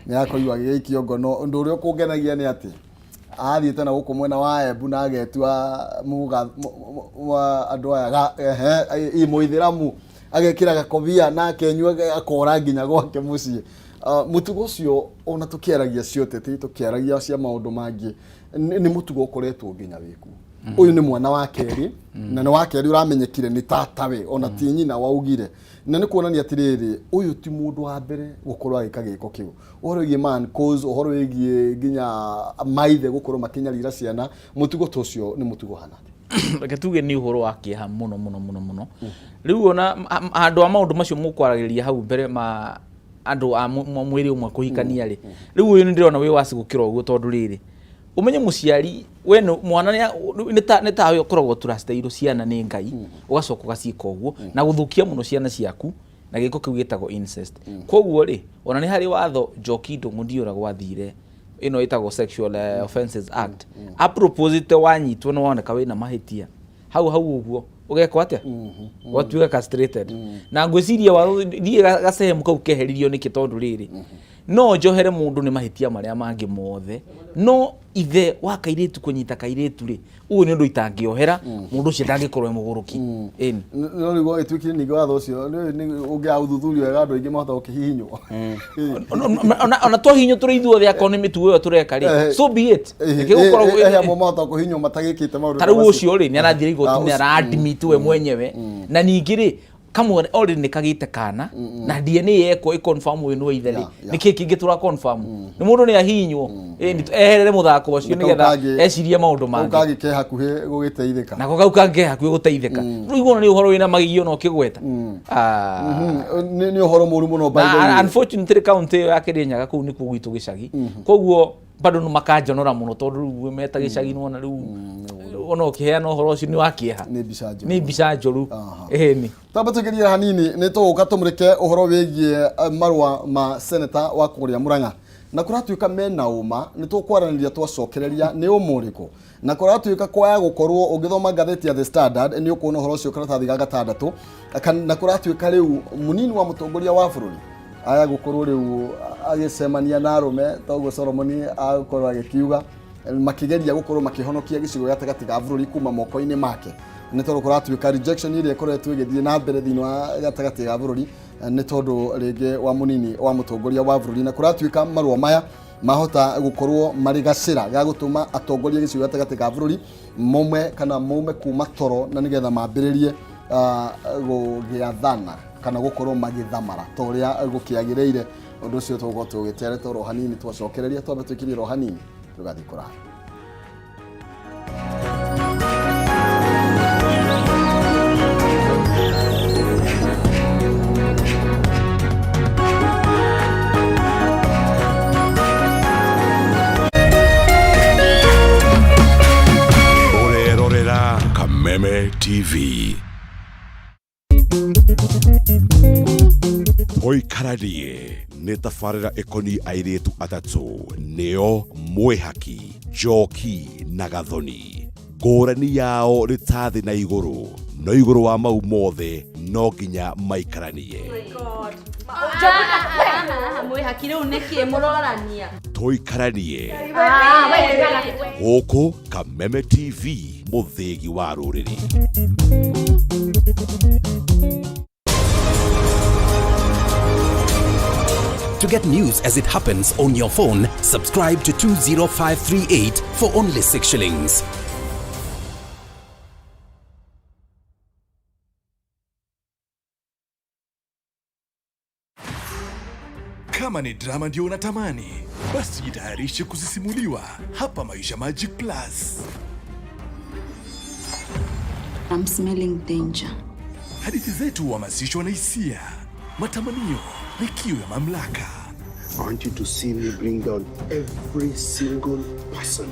A: nĩ akorirwo agĩgĩikio ngono. Ũndũ ũrĩa ũkũngenagia nĩ atĩ athiĩte na gũkũ mwena wa Embu na agetua muga wa andũ aya ehe, ĩ mũithĩramu, agekĩra gakobia na akenyua akora nginya gwake mũciĩ. Mũtugo ũcio, ona tũkĩaragia cia ũteti, tũkĩaragia cia maũndũ mangĩ, nĩ mũtugo ũkoretwo nginya wĩkuo. Ũyũ nĩ mwana wa kerĩ, na nĩ wa kerĩ ũramenyekire nĩ tatawe, ona ti nyina waugire, na nĩ kuonania atĩrĩrĩ, ũyũ ti mũndũ wa mbere gũkorwo agĩka gĩko kĩu. Ũhoro wĩgiĩ man cause, ũhoro wĩgiĩ nginya maithe gũkorwo makĩnyarira ciana, mũtugo ta ũcio nĩ mũtugo ũhana atĩa?
C: Reke tuge nĩ ũhoro wa kĩeha mũno mũno mũno mũno. Rĩu ona handũ ha maũndũ macio mũkwaragĩrĩria hau mbere ma andũ a mwĩrĩ ũmwe kũhikania rĩ, rĩu ũyũ nĩ ndĩrona wĩ waci gũkĩra ũguo, tondũ rĩrĩ, ũmenye mũciari we mwana nĩ tawe ũkoragwo trustĩirwo ciana nĩ Ngai, ũgacoka ũgaciĩka ũguo na gũthũkia mũno ciana ciaku na gĩko kĩu gĩtagwo incest. Koguo rĩ, ona nĩ harĩ watho Njoki Ndũng'ũ ndiũragwo athire ĩno ĩtagwo Sexual Offences Act aproposite, wanyitwo nĩ woneka wĩna mahĩtia hau hau ũguo. Ũgekwo atĩa? Ũgatuĩka castrated. Na ngwĩciria watho thiĩ gacehemu kau keheririo nĩkĩ? Tondũ rĩrĩ, no njohere mũndũ nĩ mahĩtia marĩa mangĩ mothe, no ithe wa kairĩtu kũnyita kairĩtu rĩ, ũyũ nĩ ũndũ itangĩohera. Mũndũ ũcio ndangĩkorwo e mũgũrũki, ĩni.
A: No rĩu gwagĩtuĩkire ningĩ watho ũcio ũngĩaga ũthuthuria wega, andũ aingĩ mahota gũkĩhihinywo.
C: Ona twahinywo tũrĩ ithuothe, akorwo nĩ mĩtugo ĩyo tũreka rĩ, so be it. Reke gũkorwo
A: Ehe, amwe mahota kũhihinywo matagĩkĩte maũndũ
C: ta rĩu
A: macio.
C: Ũcio rĩ, nĩ arathire igoti-inĩ, ara-admit we mwenyewe. Na ningĩ rĩ, kamwe already nĩ kagĩte kana na DNA yekwo ĩ confirm ũyũ nĩwe ithe rĩ, nĩ kĩĩ kĩngĩ tũra confirm? Nĩ mũndũ nĩ ahihinywo. Ĩni, eherere mũthako ũcio
A: Nĩ kau
C: nĩgetha ecirie maũndũ
A: kau
C: mangĩ.
A: Kangĩ ke hakuhĩ gũgĩteithĩka.
C: Nako kau kangĩ ke hakuhĩ gũteithĩka. Rĩu igũrũ nĩ ũhoro wĩna magigi ona ũkĩgweta. Ah.
A: Nĩ ũhoro mũru mũno, by the
C: Na
A: way.
C: unfortunately kaunti ĩyo ya Kĩrĩnyaga kũu nĩkuo gwitũ gĩcagi, koguo bado no makanjonora mũno, tondũ rĩu meta gĩcagi nĩwona rĩu ona ũkĩheana ũhoro ũcio nĩ wa kĩeha.
A: Nĩ mbica njũru.
C: Nĩ mbica njũru, ĩni.
A: Twambe tũingĩrie hanini, nĩ tũgũka tũmũrĩke ũhoro wĩgiĩ marũa ma seneta wa kũrĩa Mũrang'a, na kũratuĩka mena ũma. Nĩ tũkwaranĩria twacokereria nĩ ũma ũrĩkũ, na kũratuĩka kwaya gũkorwo ũngĩthoma ngathĩti ya The Standard nĩ ũkuona ũhoro ũcio karatathi ga gatandatũ. Na kũratuĩka rĩu mũnini wa mũtongoria wa bũrũri aya gũkorwo rĩu agĩcemania na arũme, toguo Solomoni agũkorwo agĩkiuga makĩgeria gũkorwo makĩhonokia gĩcigo gatagatĩ ga bũrũri kuma moko-inĩ make, nĩ tondũ kũratuĩka rejection ĩrĩa ĩkoretwo ĩgĩthiĩ na mbere thĩinĩ wa gatagatĩ ga bũrũri nĩ tondũ rĩngĩ wa mũnini wa mũtongoria wa bũrũri. Na kũratuĩka marũa maya mahota gũkorwo marĩ gacĩra ga gũtũma atongoria gĩcigo gatagatĩ ga bũrũri maume kana maume kuma toro, na nĩgetha mambĩrĩrie gũgĩathana kana gũkorwo magĩthamara ta ũrĩa gũkĩagĩrĩire. Ũndũ ũcio tũgũkorwo tũgĩtereta oro hanini twacokereria. Twambe twĩkĩrie oro hanini, tũgathiĩ kũraya.
D: Ũrerorera Kameme TV. Tũikaranie nĩ tabarĩra ĩkoniĩ airĩtu atatũ, nĩo Mwĩhaki, Njoki na Gathoni. Ngũrani yao nĩ ta thĩ na igũrũ, no igũrũ wa mau mothe no nginya maikaranie.
E: Mwĩhaki, rĩu nĩkĩ mũrorania?
D: Tũikaranie gũkũ Kameme TV, mũthĩgi wa rũrĩrĩ.
F: To get news as it happens on your phone, subscribe to 20538 for only 6 shillings.
D: Kama ni drama ndio unatamani, basi jitayarishe kusisimuliwa hapa Maisha Magic Plus.
G: I'm smelling danger.
D: Hadithi zetu huhamasishwa na hisia, matamanio na kiu ya mamlaka.
H: I want you to see me bring down every single person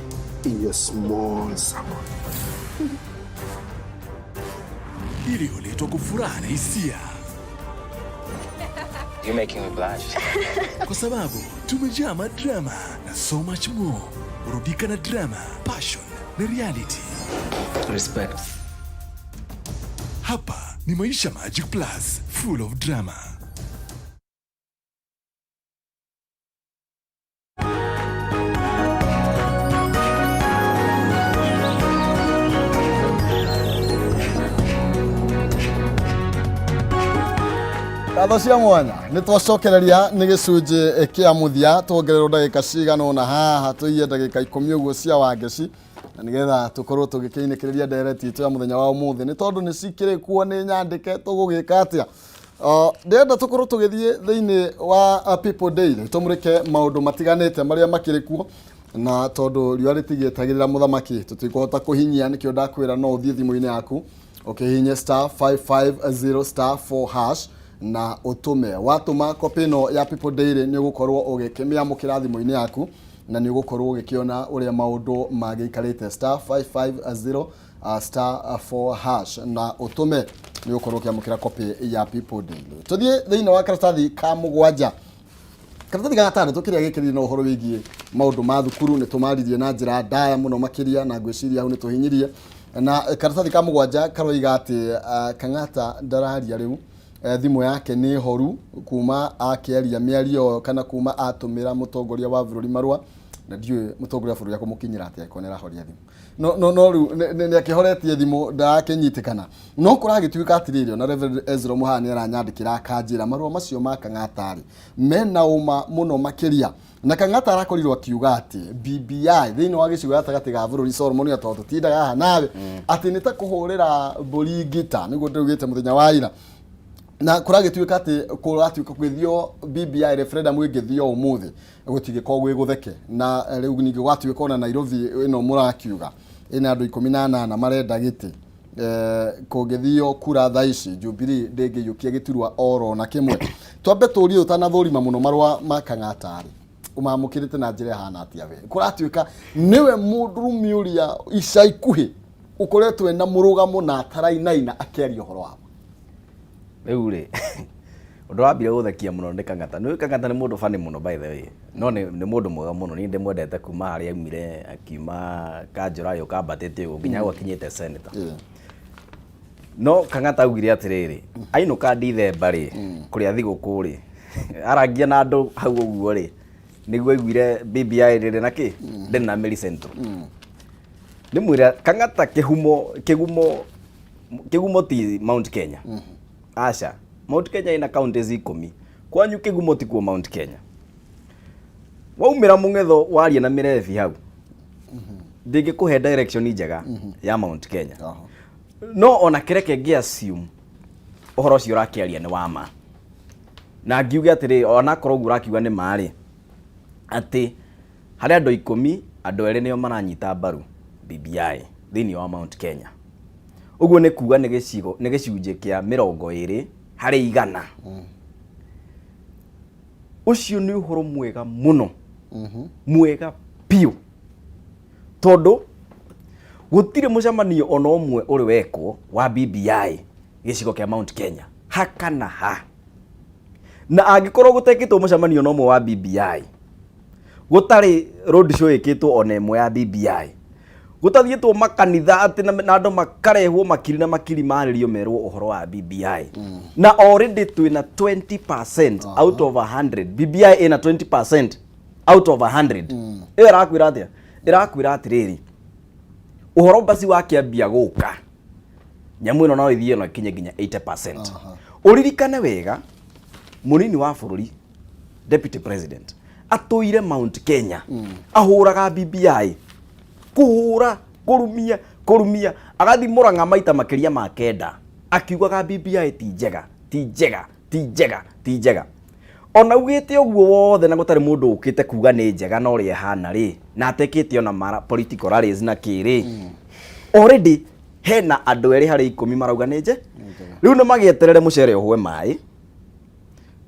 H: in your small circle.
D: Iliyoletwa kwa furaha na hisia.
I: You're making me blush.
D: Kwa sababu tumejaa madrama na so much more. Burudika na drama, passion na reality.
I: Respect.
D: Hapa ni Maisha Magic Plus, full of drama.
A: Ngatho cia mwanya, nĩ twacokereria. Nĩ gĩcunjĩ kĩa mũthia, tuongererwo ndagĩka cigana ũna haha, tũiye ndagĩka 10 ũguo cia Wangeci, na nĩgetha tũkorwo tũgĩkĩinĩkĩrĩria ndereti itũ ya mũthenya wa ũmũthĩ, nĩ tondũ nĩ cikĩrĩ kuo, nĩ nyandĩke tũgũgĩka atĩa. Ndĩrenda tũkorwo tũgĩthiĩ thĩinĩ wa People Daily, tũmũrĩke maũndũ matiganĩte marĩa makĩrĩ kuo, na tondũ riũa rĩtigĩtagĩrĩra mũthamaki, tũtikũhota kũhinyia. Nĩkĩo ndakwĩra no ũthiĩ thimũ-inĩ yaku ũkĩhihinye *550*4# na ũtũme. Watũma copy ĩno ya People Daily, nĩ ũgũkorwo ũgĩkĩmĩamũkĩra thimũ-inĩ yaku, na nĩ ũgũkorwo ũgĩkĩona ũrĩa maũndũ magĩikarĩte. *550*4# na ũtũme, nĩ ũgũkorwo ũkĩamũkĩra copy ya People Daily. Tũthiĩ thĩinĩ wa karatathi ka mũgwanja, karatathi ga gatandatũ, kĩrĩa gĩkĩrire na ũhoro wĩgiĩ maũndũ ma thukuru. Nĩ tũmaririe na njĩra ndaya mũno makĩria, na ngwĩciria hau nĩ tũhinyirie. Na karatathi ka mũgwanja karoiga atĩ Kang'ata ndararia rĩu, thimũ yake nĩ horu kuma akĩaria mĩario kana kuma atũmĩra mũtongoria wa bũrũri marũa, na ndiũĩ mũtongoria wa bũrũri akũmũkinyĩra atĩa angĩkorwo nĩ arahoria thimũ. No rĩu nĩ akĩhoretie thimũ, ndarakĩnyitĩkana. No kũragĩtuĩka atĩrĩrĩ, ona Reverend Ezra Mũhaya nĩ aranyandĩkĩra akanjĩra marũa macio ma Kang'ata rĩ mena ũma mũno makĩria. Na Kang'ata arakorirwo akiuga atĩ BBI thĩinĩ wa gĩcigo gatagatĩ ga bũrũri, Solomon, tondũ tũtindaga haha nawe, atĩ nĩ ta kũhũrĩra mbũri ngita, nĩguo ndĩrugĩte mũthenya wa ira. Na kũragĩtuĩka atĩ kũratuĩka gwĩthio BBI referendum ĩngĩthio ũmũthĩ gũtigĩkorwo gwĩ gũtheke. Na rĩu ningĩ gwatuĩka ona Nairobi ĩno mũrakiuga ĩna andũ 18 marenda gĩtĩ, kũngĩthio kura thaa ici Jubilee ndĩngĩiyũkia gĩturwa oro na kĩmwe. Twambe tũrie, ũtanathũrima mũno marũa ma Kang'ata rĩ, ũmamũkĩrĩte na njĩra ĩhana atĩa? We kũratuĩka nĩwe mũndũrũme ũrĩa ica ikuhĩ ũkoretwo ena mũrũgamo na atarainaina akĩaria ũhoro wa
B: Rĩu rĩ, ũndũ wambire gũthekia mũno nĩ Kang'ata. Nĩ Kang'ata nĩ mũndũ funny mũno, by the way, no nĩ mũndũ mwega mũno. Niĩ ndĩmwendete kuma harĩa aumire, akiuma kanjũra agĩũka ambatĩte ũguo nginya hau akinyĩte senator. No Kang'ata augire atĩrĩrĩ, ainũka Dithemba rĩ, kũrĩa thigũkũ rĩ, arangia na andũ hau ũguo rĩ, nĩguo aiguire BBI rĩrĩ na kĩ ndĩrĩ na mĩri central. Nĩ mwĩra Kang'ata, kĩhumo kĩgumo kĩgumo ti Mount Kenya. Aca, Mount Kenya ĩna counties 10. Kwanyu kĩgumo ti kuo Mount Kenya. Waumĩra mũng'etho waria na mĩrebi hau, ndĩngĩkũhe direction njega ya Mount Kenya. No ona kĩreke ngĩ assume ũhoro ũcio ũrakĩaria nĩ wa ma, na ngiuge atĩrĩ, onakorwo ũguo ũrakiuga nĩ ma rĩ, atĩ harĩ andũ 10, andũ erĩ nĩo maranyita mbaru BBI thĩinĩ wa Mount Kenya, ũguo nĩ kuga nĩ gĩcigo nĩ gĩcunjĩ kĩa 20%. Ũcio nĩ ũhoro mwega mũno, mwega biũ, tondũ gũtirĩ mũcemanio ona ũmwe ũrĩ wekwo wa BBI gĩcigo kĩa Mount Kenya ha kana ha. Na angĩkorwo gũtekĩtwo mũcemanio ona ũmwe wa BBI, gũtarĩ road show ĩkĩtwo ona ĩmwe ya BBI, gũtathiĩtwo makanitha atĩ na andũ makarehwo makiri na makiri marĩrio merwo ũhoro wa BBI, na already twĩna 20% out of 100, BBI ĩna 20% out of 100, ĩyo ĩrakwĩra atĩa? Ĩrakwĩra atĩrĩrĩ, ũhoro basi wakĩambia gũka, nyamũ ĩno no ĩthiĩ na ĩkinye nginya 80%. Ũririkane wega, mũnini wa bũrũri, deputy president, atũire Mount Kenya ahũraga BBI, kũhũra, kũrumia, kũrumia, agathiĩ Mũrang'a maita makĩria ma kenda akiugaga BBI ti njega, ti njega, ti njega, ti njega. Ona ugĩte ũguo wothe na gũtarĩ mũndũ ũkĩte kuga nĩ njega na ũrĩa ĩhana rĩ, na atekĩte ona mara political rallies na kĩrĩ, already hena andũ 2 harĩ 10 marauga nĩ nje. Rĩu nĩ magĩeterere mũcere ũhwe maĩ,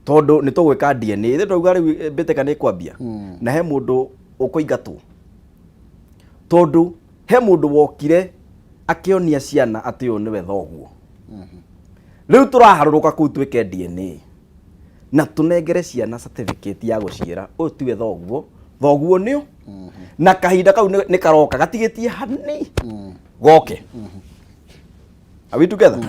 B: tondũ nĩ tũgwĩka DNA. Ithuĩ twauga rĩu mbĩtĩka nĩ ĩkwambia na he mũndũ ũkũingatwo, tondũ he mũndũ wokire akĩonia ciana atĩ ũyũ nĩwe thoguo. Rĩu tũraharũrũka kũu twĩke DNA na tũnengere ciana certificate ya gũciĩra ũyũ tiwe thoguo, thoguo nĩũ. Na kahinda kau nĩ karoka gatigĩtie hani goke. Are we together?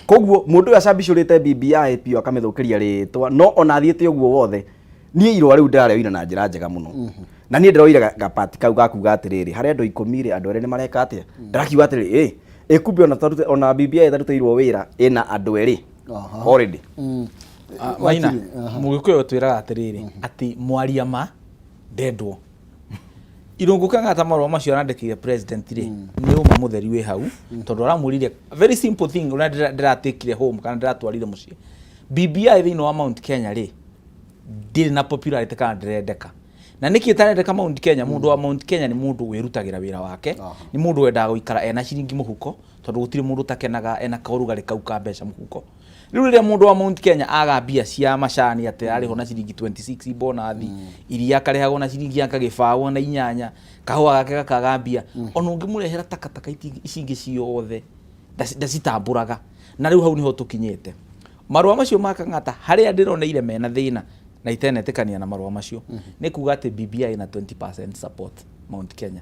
B: Koguo mũndũ ũyũ acambicũrĩte BBI biũ akamĩthũkĩria rĩtwa, no ona athiĩte ũguo wothe, niĩ irũa rĩu ndĩrarĩoire na njĩra njega mũno. Na niĩ ndĩroire gapati kau gakuga atĩrĩrĩ, harĩ andũ 10 rĩ, andũ erĩ nĩ mareka atĩa? Ndĩrakiuga atĩrĩrĩ, ĩ ĩkumbe ona tarute ona BBI ĩtarutĩirwo wĩra ĩna andũ erĩ already.
C: Maina,
A: Wakiri, aha.
C: Mũgĩkũyũ twĩraga atĩrĩrĩ, atĩ mwaria ma ndendwo. Irũngũ Kang'ata marũa macio arandĩkĩire president rĩ, nĩ ũma mũtheri wĩ hau, tondũ aramwĩrire a very simple thing ũrĩa ndĩratakire home kana ndĩratwarire mũciĩ. BBI thĩinĩ wa Mount Kenya rĩ, ndĩrĩ na popularity kana ndĩrendeka. Na nĩkĩ ĩtarendeka Mount Kenya? Mũndũ wa Mount Kenya nĩ mũndũ wĩrutagĩra wĩra wake, nĩ mũndũ wendaga gũikara ena ciringi mũhuko, tondũ gũtirĩ mũndũ ũtakenaga ena kaũrugarĩ kau ka mbeca mũhuko. Rĩu rĩrĩa mũndũ wa Mount Kenya aga mbia cia macani atĩ ararĩhwo na ciringi 26 bonathi, iria akarĩhagwo na ciringi ya kagĩbaũ na inyanya, kahũa gake gakaga mbia, ona ũngĩmũrehera takataka ici ingĩ ciothe ndacitambũraga. Na rĩu hau nĩho tũkinyĩte. Marũa macio ma Kang'ata, harĩa ndĩroneire mena thĩna na itenetĩkania na marũa macio, nĩ kuga atĩ BBI ĩna 20% support. Mount Kenya.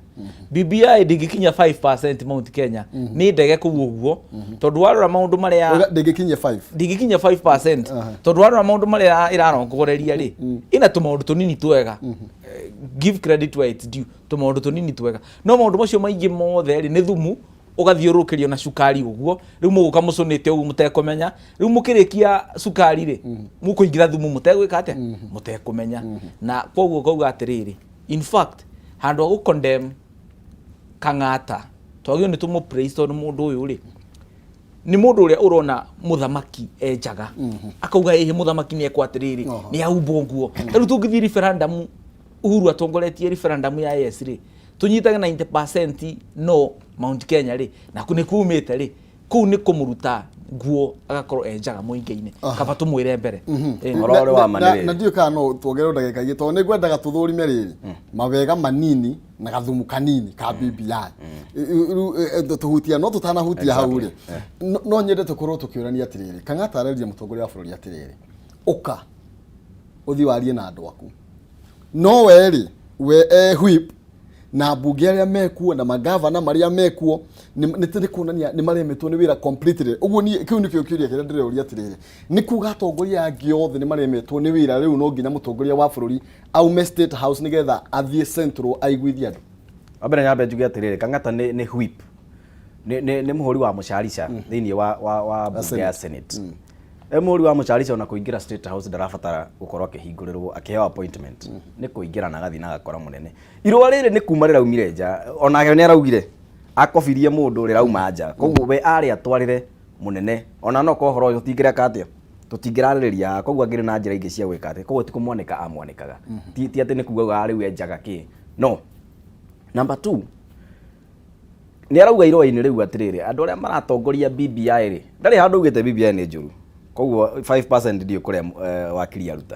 C: BBI ndĩngĩkinya 5% Mount Kenya, nĩ ndege kũu ũguo, tondũ warora maũndũ marĩa
A: Ndĩngĩkinyia 5?
C: Ndingĩkinya 5%, tondũ warora maũndũ marĩa ĩrarongoreria rĩ, ĩna tũmaũndũ tũnini twega. Give credit where it's due, tũmaũndũ tũnini twega, no maũndũ macio maingĩ mothe rĩ, nĩ thumu ũgathiũrũrũkĩrio na cukari ũguo. Rĩu mũgũka mũcũnĩte ũguo mũtekũmenya. Rĩu mũkĩrĩkia cukari rĩ, mũkũingĩra thumu mũtegwĩka atĩa, mũtekũmenya. Na koguo ngauga atĩrĩrĩ, in fact, handũ ha gũ condemn Kang'ata, twagĩrĩirwo nĩ tũmũ praise, tondũ mũndũ ũyũ rĩ, nĩ mũndũ ũrĩa ũrona mũthamaki enjaga akauga, ĩhĩ, mũthamaki nĩ ekwo atĩrĩrĩ, nĩ ahumbwo nguo. Rĩu tũngĩthiĩ referendum, Uhuru atongoretie referendum ya yes rĩ, tũnyitage 90% no Mount Kenya rĩ, na nĩ kumĩte rĩ, kũu nĩ kũmũruta nguo agakorwo enjaga mũingĩ-inĩ. Kaba tũmwĩre mbere.
B: Ũhoro ũrĩ wa ma nĩ rĩrĩ.
A: Na ndiũĩ kana no tuongererwo ndagĩka igĩ, tondũ nĩ ngwendaga tũthũrime rĩrĩ mawega manini na gathumu kanini ka BBI. Rĩu tũhutia, no tũtanahutia hau rĩ, no nyende tũkorwo tũkĩũrania atĩrĩrĩ, Kang'ata arerire mũtongoria wa bũrũri atĩrĩrĩ, ũka ũthiĩ warie na andũ aku, no we rĩ, we e whip na mbunge arĩa mekuo na magavana marĩa mekuo nĩ kuonania nĩ maremetwo nĩ wĩra completely. Ũguo niĩ kĩu nĩkĩo kĩũria kĩrĩa ndĩreũria atĩrĩrĩ, nĩ kuga atongoria angĩ othe nĩ maremetwo nĩ wĩra, rĩu no nginya mũtongoria wa bũrũri aume State House nĩgetha athiĩ Central aiguithie andũ?
B: Wa mbere nyambe njuge atĩrĩrĩ, Kang'ata nĩ whip, nĩ mũhũri wa mũcarica thĩinĩ wa mbunge ya Senate. E mũhũri wa mũcarica, ona kũingĩra State House ndarabatara gũkorwo akĩhingũrĩrwo, akĩheo appointment, nĩ kũingĩra na agathiĩ na agakora mũnene. Irũa rĩrĩ nĩ kuma rĩraumire nja, onake nĩ araugire akobirie mũndũ rĩrauma nja, koguo we arĩ atwarĩre mũnene, ona no korwo ũhoro ũyũ tũtingĩreka atĩa, tũtingĩrarĩrĩria haha, koguo angĩrĩ na njĩra ingĩ cia gwĩka atĩa, koguo ti kũmwanĩka amwanĩkaga, ti atĩ nĩ kuga rĩu enjaga kĩ. No number two, nĩ arauga irũa-inĩ rĩu atĩrĩrĩ, andũ arĩa maratongoria BBI rĩ, ndarĩ handũ augĩte BBI nĩ njũru, koguo 5% ndiũ kũrĩa wakiri aruta.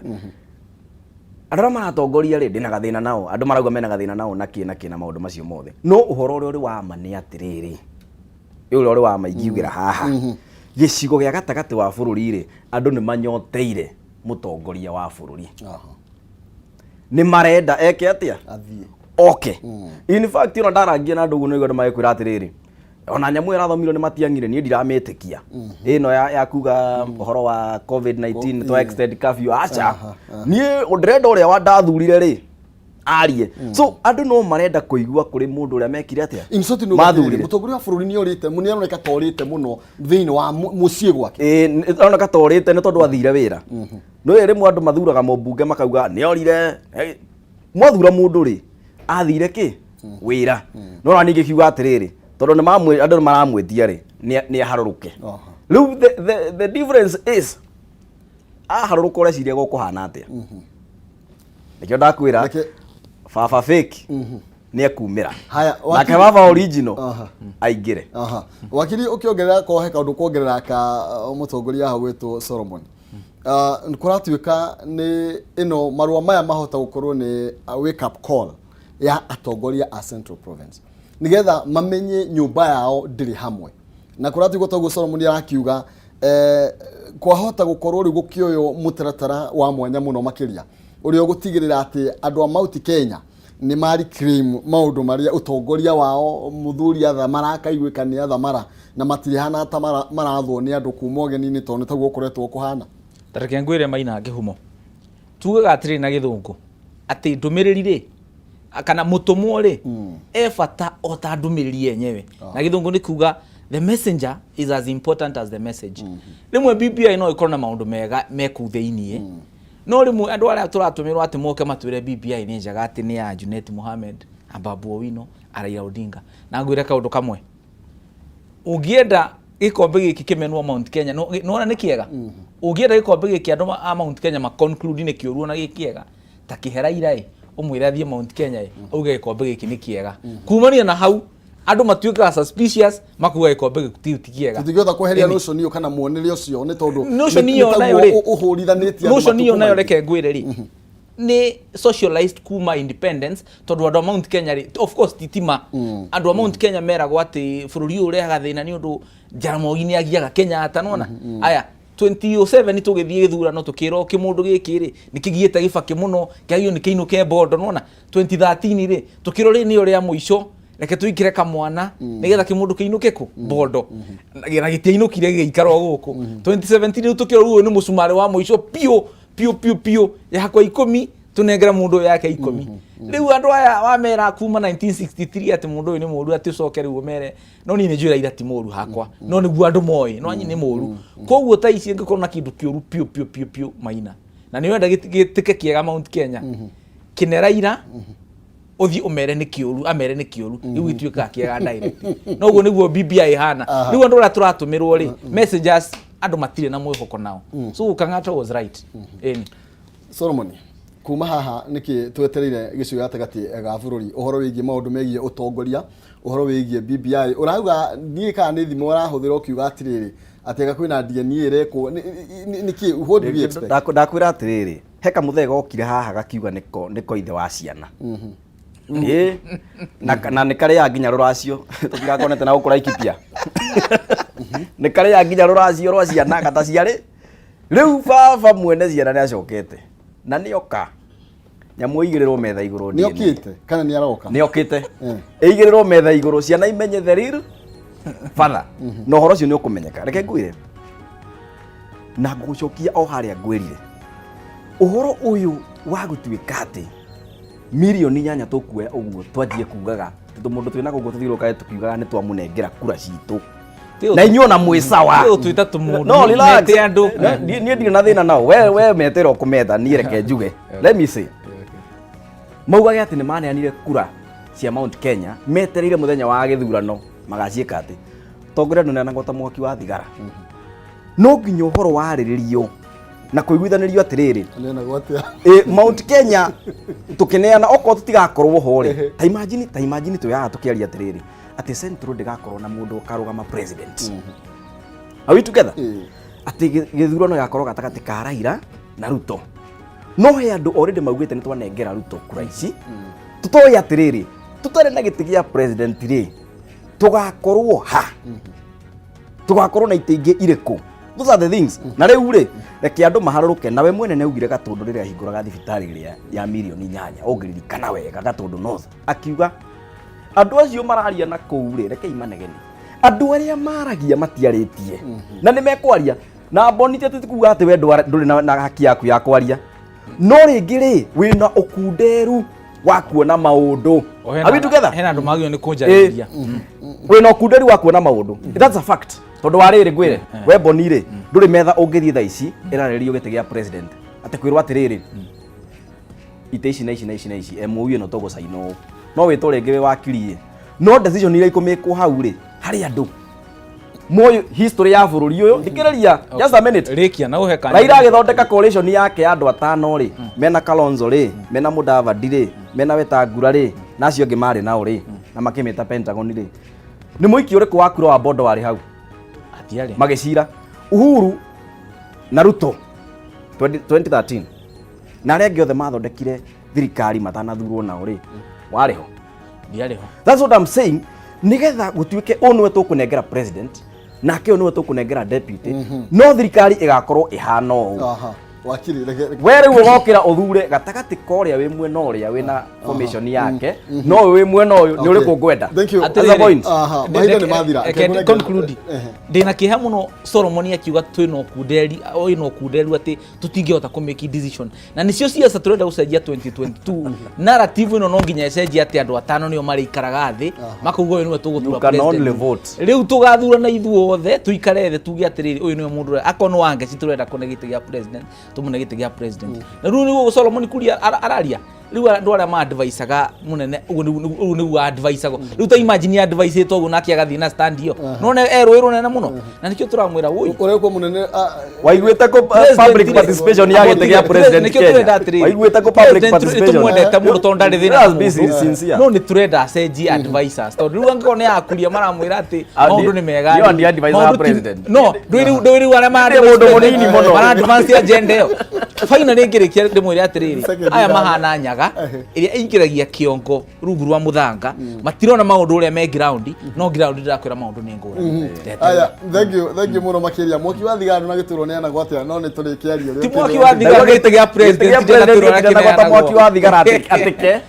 B: Andũ arĩa maratongoria rĩ, ndĩna gathĩna nao, andũ marauga mena gathĩna nao na kĩ na kĩ na maũndũ macio mothe, no ũhoro ũrĩa ũrĩ wa ma nĩ atĩrĩrĩ, ũrĩa ũrĩ wa ma ingiugĩra haha, gĩcigo gĩa gatagatĩ wa bũrũri rĩ, andũ nĩ manyoteire mũtongoria wa bũrũri, nĩ marenda eke atĩa?
A: Athiĩ.
B: Oke. In fact, ona ndarangia na andũ ũguo, nĩguo andũ magĩkwĩra atĩrĩrĩ, ona nyamũ ĩyo ĩrathomirwo nĩ Matiang'ire, niĩ ndiramĩtĩkia ĩno ya kuga ũhoro wa COVID-19 to extend curfew. Aca, niĩ ndĩrenda ũrĩa wa ndathurire rĩ arie. So andũ no marenda kũigua kũrĩ mũndũ ũrĩa mekire atĩa?
A: In short, nĩ
B: Mathurire.
A: Mũtongoria wa bũrũri nĩ orĩte, nĩ aroneka ta orĩte mũno thĩinĩ wa mũciĩ gwake.
B: Ĩĩ, aroneka ta orĩte nĩ tondũ athire wĩra. No rĩmwe andũ mathuraga mũmbunge makauga nĩ orire. Mwathura mũndũ rĩ, athire kĩ wĩra? No ona ningĩ kiuga atĩrĩrĩ, tondũ nĩ andũ nĩ maramwĩtia rĩ, nĩ aharũrũke. Rĩu the difference is, aharũrũka, ũreciria gũkũhana atĩa? Nĩkĩo ndakwĩra baba fake nĩ ekumĩra.
A: Haya,
B: nake baba original aingĩre.
A: Aha. Wakiri, ũkĩongerera kohe kaũndũ kuongerera ka mũtongoria hau gwĩtwo Solomon. Kũratuĩka nĩ ĩno marũa maya mahota gũkorwo nĩ a wake up call ya atongoria a Central Province nĩgetha mamenye nyũmba yao ndĩrĩ hamwe, na kũratuĩka toguo Solomon arakiuga, kwahota gũkorwo rĩu gũkĩoywo mũtaratara wa mwanya mũno makĩria ũrĩa ũgũtigĩrĩra atĩ andũ a Mount Kenya nĩ mari claim maũndũ marĩa ũtongoria wao mũthuri athamara akaiguĩka nĩ athamara, na matirihana ta marathwo nĩ andũ kuma ũgeni-inĩ, tondũ nĩ taguo ũkoretwo kũhana.
C: Ta reke ngwĩre, Maina Kĩhumo, tugaga atĩrĩrĩ na gĩthũngũ atĩ ndũmĩrĩri rĩ, kana mũtũmwo rĩ, e bata o ta ndũmĩrĩri yenyewe. Na gĩthũngũ nĩ kuga the messenger is as important as the message. Rĩmwe BBI no ĩkorwo na maũndũ mega me kũu thĩiniĩ, no rĩmwe andũ arĩa tũratũmĩrwo atĩ moke matwĩre BBI nĩ njega, atĩ nĩ ya Junet Mohamed, Babu Owino, Raila Odinga. Na ngwĩre kaũndũ kamwe, ũngĩenda gĩkombe gĩkĩ kĩmenwo Mount Kenya, nĩwona nĩ kĩega, ũngĩenda gĩkombe gĩkĩ andũ a Mount Kenya ma conclude nĩ kĩũru ona gĩ kĩega, ta kĩhe Raila ĩ, ũmwĩre athiĩ Mount Kenya ĩ, auge gĩkombe gĩkĩ nĩ kĩega. Kumania na hau andũ matuĩkaga suspicious, makuga gĩkombe gĩkĩ ti kĩega.
A: Tũtingĩhota kweheria
C: Ĩni.
A: notion ĩyo kana muonere ũcio, nĩ tondũ
C: Notion
A: nĩ
C: ĩyo
A: taguo
C: nayo rĩ,
A: ũhũrithanĩtie andũ
C: notion ĩyo
A: matukũ
C: nayo
A: maingĩ.
C: Reke ngwĩre rĩ, nĩ socialized kuma independence, tondũ andũ a Mount Kenya rĩ, of course titima andũ a Mount Kenya meragwo atĩ bũrũri ũyũ ũrehaga thĩna nĩ ũndũ Jaramogi nĩ agiaga Kenyatta, nona aya. 2007 tũgĩthiĩ gĩthurano tũkĩrwo kĩmũndũ gĩkĩ rĩ nĩ kĩgiĩte gĩbakĩ mũno kĩagĩrĩirwo nĩ kĩinũke mbondo nona 2013 rĩ tũkĩrwo rĩ nĩyo rĩa mũico reke tũikĩre kamwana nĩgetha kĩmũndũ kĩinũke kũ mbondo na na gĩtiainũkire gĩgĩikara o gũkũ 2017 rĩu tũkĩrwo rĩu ũyũ nĩ mũcumarĩ wa mũico piũ piũ piũ piũ yakwa 10 tũnengere mũndũ ũyũ yake 10 rĩu andũ aya wamera kuma 1963 atĩ mũndũ ũyũ nĩ mũru atĩ ũcoke rĩu ũmere no niĩ nĩ njũĩ Raila ti mũru hakwa no nĩguo andũ moĩ no anyi nĩ mũru koguo ta ici ĩngĩkorwo na kĩndũ kĩũru piũ piũ piũ piũ Maina na nĩ wenda gĩtĩke kĩega Mount Kenya kĩne Raila ũthiĩ ũmere nĩ kĩũru amere nĩ kĩũru rĩu gĩtuĩkaga kĩega direct no ũguo nĩguo BBI ĩhana rĩu andũ arĩa tũratũmĩrwo rĩ messengers andũ matirĩ na mwĩhoko nao so Kang'ata was right ĩni.
A: Solomon, kuma haha nĩkĩ twetereire gĩcigo gatagatĩ ga bũrũri ũhoro wĩgiĩ maũndũ megiĩ ũtongoria, ũhoro wĩgiĩ BBI ũrauga niĩ kana nĩ thimũ ũrahũthĩra ũkiuga atĩrĩrĩ atĩ anga kwĩna DNA ĩrekwo nĩkĩ, what do we expect?
B: Ndakwĩra atĩrĩrĩ, he kamũthee gokire haha gakiuga nĩko ithe wa ciana. Ĩĩ, na nĩ karĩaga nginya rũracio tũtigakonete na gũkũ Laikipia. Nĩ karĩaga nginya rũracio rwa ciana gataciarĩ. Rĩu baba mwene ciana nĩ acokete na nĩ oka nyamũ ĩigĩrĩrwo metha igũrũ.
A: Nĩ okĩte kana nĩ aroka?
B: Nĩ okĩte, ĩigĩrĩrwo metha igũrũ ciana imenye the real father na ũhoro ũcio nĩ ũkũmenyeka. Reke ngwĩre na ngũgũcokia o harĩa ngwĩrire ũhoro ũyũ wa gũtuĩka atĩ mirioni 8 tũkuoya ũguo twanjie kugaga tondũ mũndũ twĩna gũkũ tũthiũrũrũkage tũkiugaga nĩ twamũnengera kura citũ na inyuĩ ona mwĩ sawa.
C: Ti ũtwĩta tũmũndũ,
B: No, relax.
C: mete andũ.
B: Niĩ ndirĩ na thĩna nao, we metĩra ũkũmetha, niĩ reke njuge, let me say, maugage atĩ nĩ maneanire kura cia Mount Kenya metereire mũthenya wa gĩthurano magaciĩka atĩ tongoria ndũneanagwo ta mwaki wa thigara. No nginya ũhoro warĩrĩrio na kũiguithanĩrio atĩrĩrĩ.
A: Neanagwo atĩa?
B: Mount Kenya tũkĩneana okorwo tũtigakorwo ho rĩ, ta imagine twĩ haha tũkĩaria atĩrĩrĩ atĩ Central ndĩgakorwo na mũndũ ũkarũgama president. Are we together? Atĩ gĩthurano gĩgakorwo gatagatĩ ka Raila na Ruto, no he andũ already maugĩte nĩ twanengera Ruto kura ici tũtoĩ atĩrĩrĩ tũtarĩ na gĩtĩ gĩa president rĩ, tũgakorwo ha tũgakorwo na itĩ ingĩ irĩkũ? Those are the things. Na rĩu rĩ, reke andũ maharũrũke nawe mwene nĩ augire Gatũndũ rĩrĩa ahingũraga thibitarĩ ĩrĩa ya mirioni 8, ũngĩririkana wega, Gatũndũ North, akiuga andũ acio mararia na kũu rĩ, rekei manegene, andũ arĩa maragia matiarĩtie na nĩ mekwaria na mboni ti atĩ kuga atĩ we ndũrĩ na haki yaku ya kwaria, no rĩngĩ rĩ wĩna ũkunderu wa kuona maũndũ. Are we together?
C: Hena andũ magĩrĩirwo nĩ kũnjarĩria.
B: Wĩna ũkunderu wa kuona maũndũ, that's a fact, tondũ wa rĩrĩ ngwĩre we Boni rĩ, ndũrĩ metha ũngĩthiĩ thaa ici ĩrarĩrĩrio gĩtĩ gĩa president atĩ kwĩrwo atĩrĩrĩ itĩ ici na ici na ici na ici MOU ĩno tũgũcaina ũũ, no wĩtwo rĩngĩ wĩ wakiri ĩ, no decision iria ikũmĩkwo hau rĩ, harĩ andũ moĩ history ya bũrũri ũyũ. Thikĩrĩria just a minute.
C: Rĩkia na ũhe kanya.
B: Raila agĩthondeka coalition yake ya andũ atano rĩ, mena Kalonzo rĩ, mena Mudavadi rĩ, mena Wetangula rĩ, na acio angĩ marĩ nao rĩ, na makĩmĩta Pentagon rĩ, nĩ mũikia ũrĩkũ wa kura wa Bondo warĩ hau?
C: Hatiarĩ.
B: Magĩcira Uhuru na Ruto 20 2013 na arĩa angĩ othe mathondekire thirikari matanathurwo nao rĩ, warĩ ho?
C: Ndiarĩ ho.
B: That's what I'm saying. Nigetha gũtuĩke ũũ nĩwe tũkũnengera president nake ũyũ nĩwe tũkũnengera deputy, no thirikari ĩgakorwo ĩhana ũũ.
A: Aha. Wakiri, reke
B: We rĩu ũgokĩra ũthure gatagatĩ ka ũrĩa wĩ mwena ũrĩa wĩna formation yake no ũyũ wĩ mwena ũyũ nĩ ũrĩkũ ngwenda.
A: Thank you.
B: That's the point.
A: Aha, mahinda nĩ mathira.
C: Reke conclude. Ndĩna kĩeha mũno Solomon akiuga twĩna ũkunderi, wĩna ũkunderu atĩ tũtingĩhota kũ make decision, na nĩcio ciaca tũrenda gũcenjia 2022. Narrative ĩno no nginya ĩcenjie atĩ andũ atano nĩo marĩikaraga thĩ makauga ũyũ nĩwe tũgũthura
B: You can
C: president.
B: Only vote.
C: Rĩu tũgathurana ithuothe tũikare thĩ tuge atĩrĩrĩ ũyũ nĩwe mũndũ ũrĩa akorwo nĩ Wangeci tũrenda kũne gĩtĩ gĩa president, tũmũne gĩtĩ gĩa president. Na rĩu nĩguo Solomon Kuria araria rĩu andũ arĩa ma-advisaga mũnene ũguo ũguo nĩguo advisagwo rĩu. Ta imagine advice ũguo nake agathiĩ na stand ĩyo none erũĩ rũnene mũno na nĩkĩo tũramwĩra wũi.
A: Ũrĩa kwa mũnene
B: Waiguĩte kũ public participation ya gĩtĩ gĩa president
C: Nĩkĩo tũrenda
B: Kenya?
C: atĩrĩrĩ,
B: Waiguĩte kũ public
C: president
B: participation?
C: Nĩtũmwendete mũno tondũ ndarĩ thĩna
B: Let us
C: na
B: be
C: mũndũ.
B: sincere.
C: No nĩ tũrenda acenjie advisors tondũ rĩu angĩkorwo nĩ akuria maramwĩra atĩ maũndũ nĩ mega
B: Ndio ndi advisor wa
C: maũndũ
B: president.
C: No ndũĩ rĩu arĩa
B: Ndĩ mũndũ mũnini mũno.
C: mara advance agenda ĩyo. Finally ngĩrĩkia ndĩmwĩre atĩrĩrĩ
A: Second
C: aya
A: ithano.
C: mahana nyaga. ĩingĩraga, ĩrĩa ĩingĩragia kĩongo rungu rwa mũthanga. Matirona maũndũ ũrĩa me ground, no ground ndĩrakwĩra maũndũ nĩ ngũrani. Ndeterera.
A: Aya, thank you, thank you mũno makĩria. Mwaki wa thigara ndũnagĩtũrwo nĩ anagwo atĩa, no nĩ tũrĩkĩaria ũrĩa
C: Ti mwaki
A: ũkĩrĩ.
C: wa thigara, gĩtĩ gĩa president
B: Gĩtĩ
C: ndĩratũrwo
B: gĩa
C: na
B: mwaki
C: kĩneanagwo.
B: wa thigara atĩke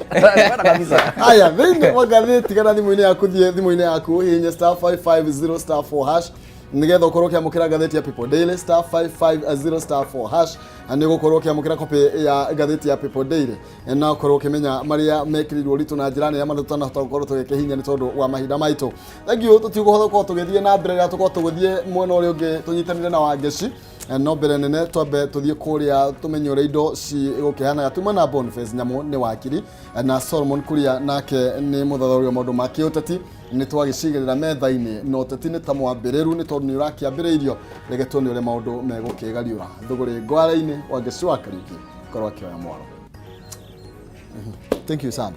B: kabisa.
A: Aya, thĩinĩ wa ngathĩti kana thimũ-inĩ yaku, thiĩ thimũ-inĩ yaku hihinye *550 *4 hash nĩgetha ũkorwo ũkĩamũkĩra ngathĩti ya People Daily. *550 *4 hash na nĩ ũgũkorwo ũkĩamũkĩra copy ya ngathĩti ya People Daily na ũkorwo ũkĩmenya marĩa mekĩrĩirwo ũritũ na njĩra nene marĩa tũtanahota gũkorwo tũgĩkĩhinya nĩ tondũ wa mahinda maitũ. Thank you. Tũtigũhota gũkorwo tũgĩthiĩ na mbere rĩrĩa tũkorwo tũgĩthiĩ mwena ũrĩa ũngĩ tũnyitanĩre na Wangeci. No mbere nene twambe tũthiĩ kũrĩa tũmenye ũrĩa indo cigũkĩhanaga. Tuma na Boniface Nyamũ nĩ wakiri na Solomon Kuria nake nĩ mũthathaũri wa maũndũ ma kĩũteti. Nĩ twagĩcigĩrĩra metha-inĩ na ũteti nĩ ta mwambĩrĩru nĩ tondũ nĩ ũrakĩambĩrĩirio. Reke tuone ũrĩa maũndũ megũkĩgariũra thũgũrĩ ngware-inĩ. Wangeci wa Kariuki korwo akĩoya mwaro. Thank you sana.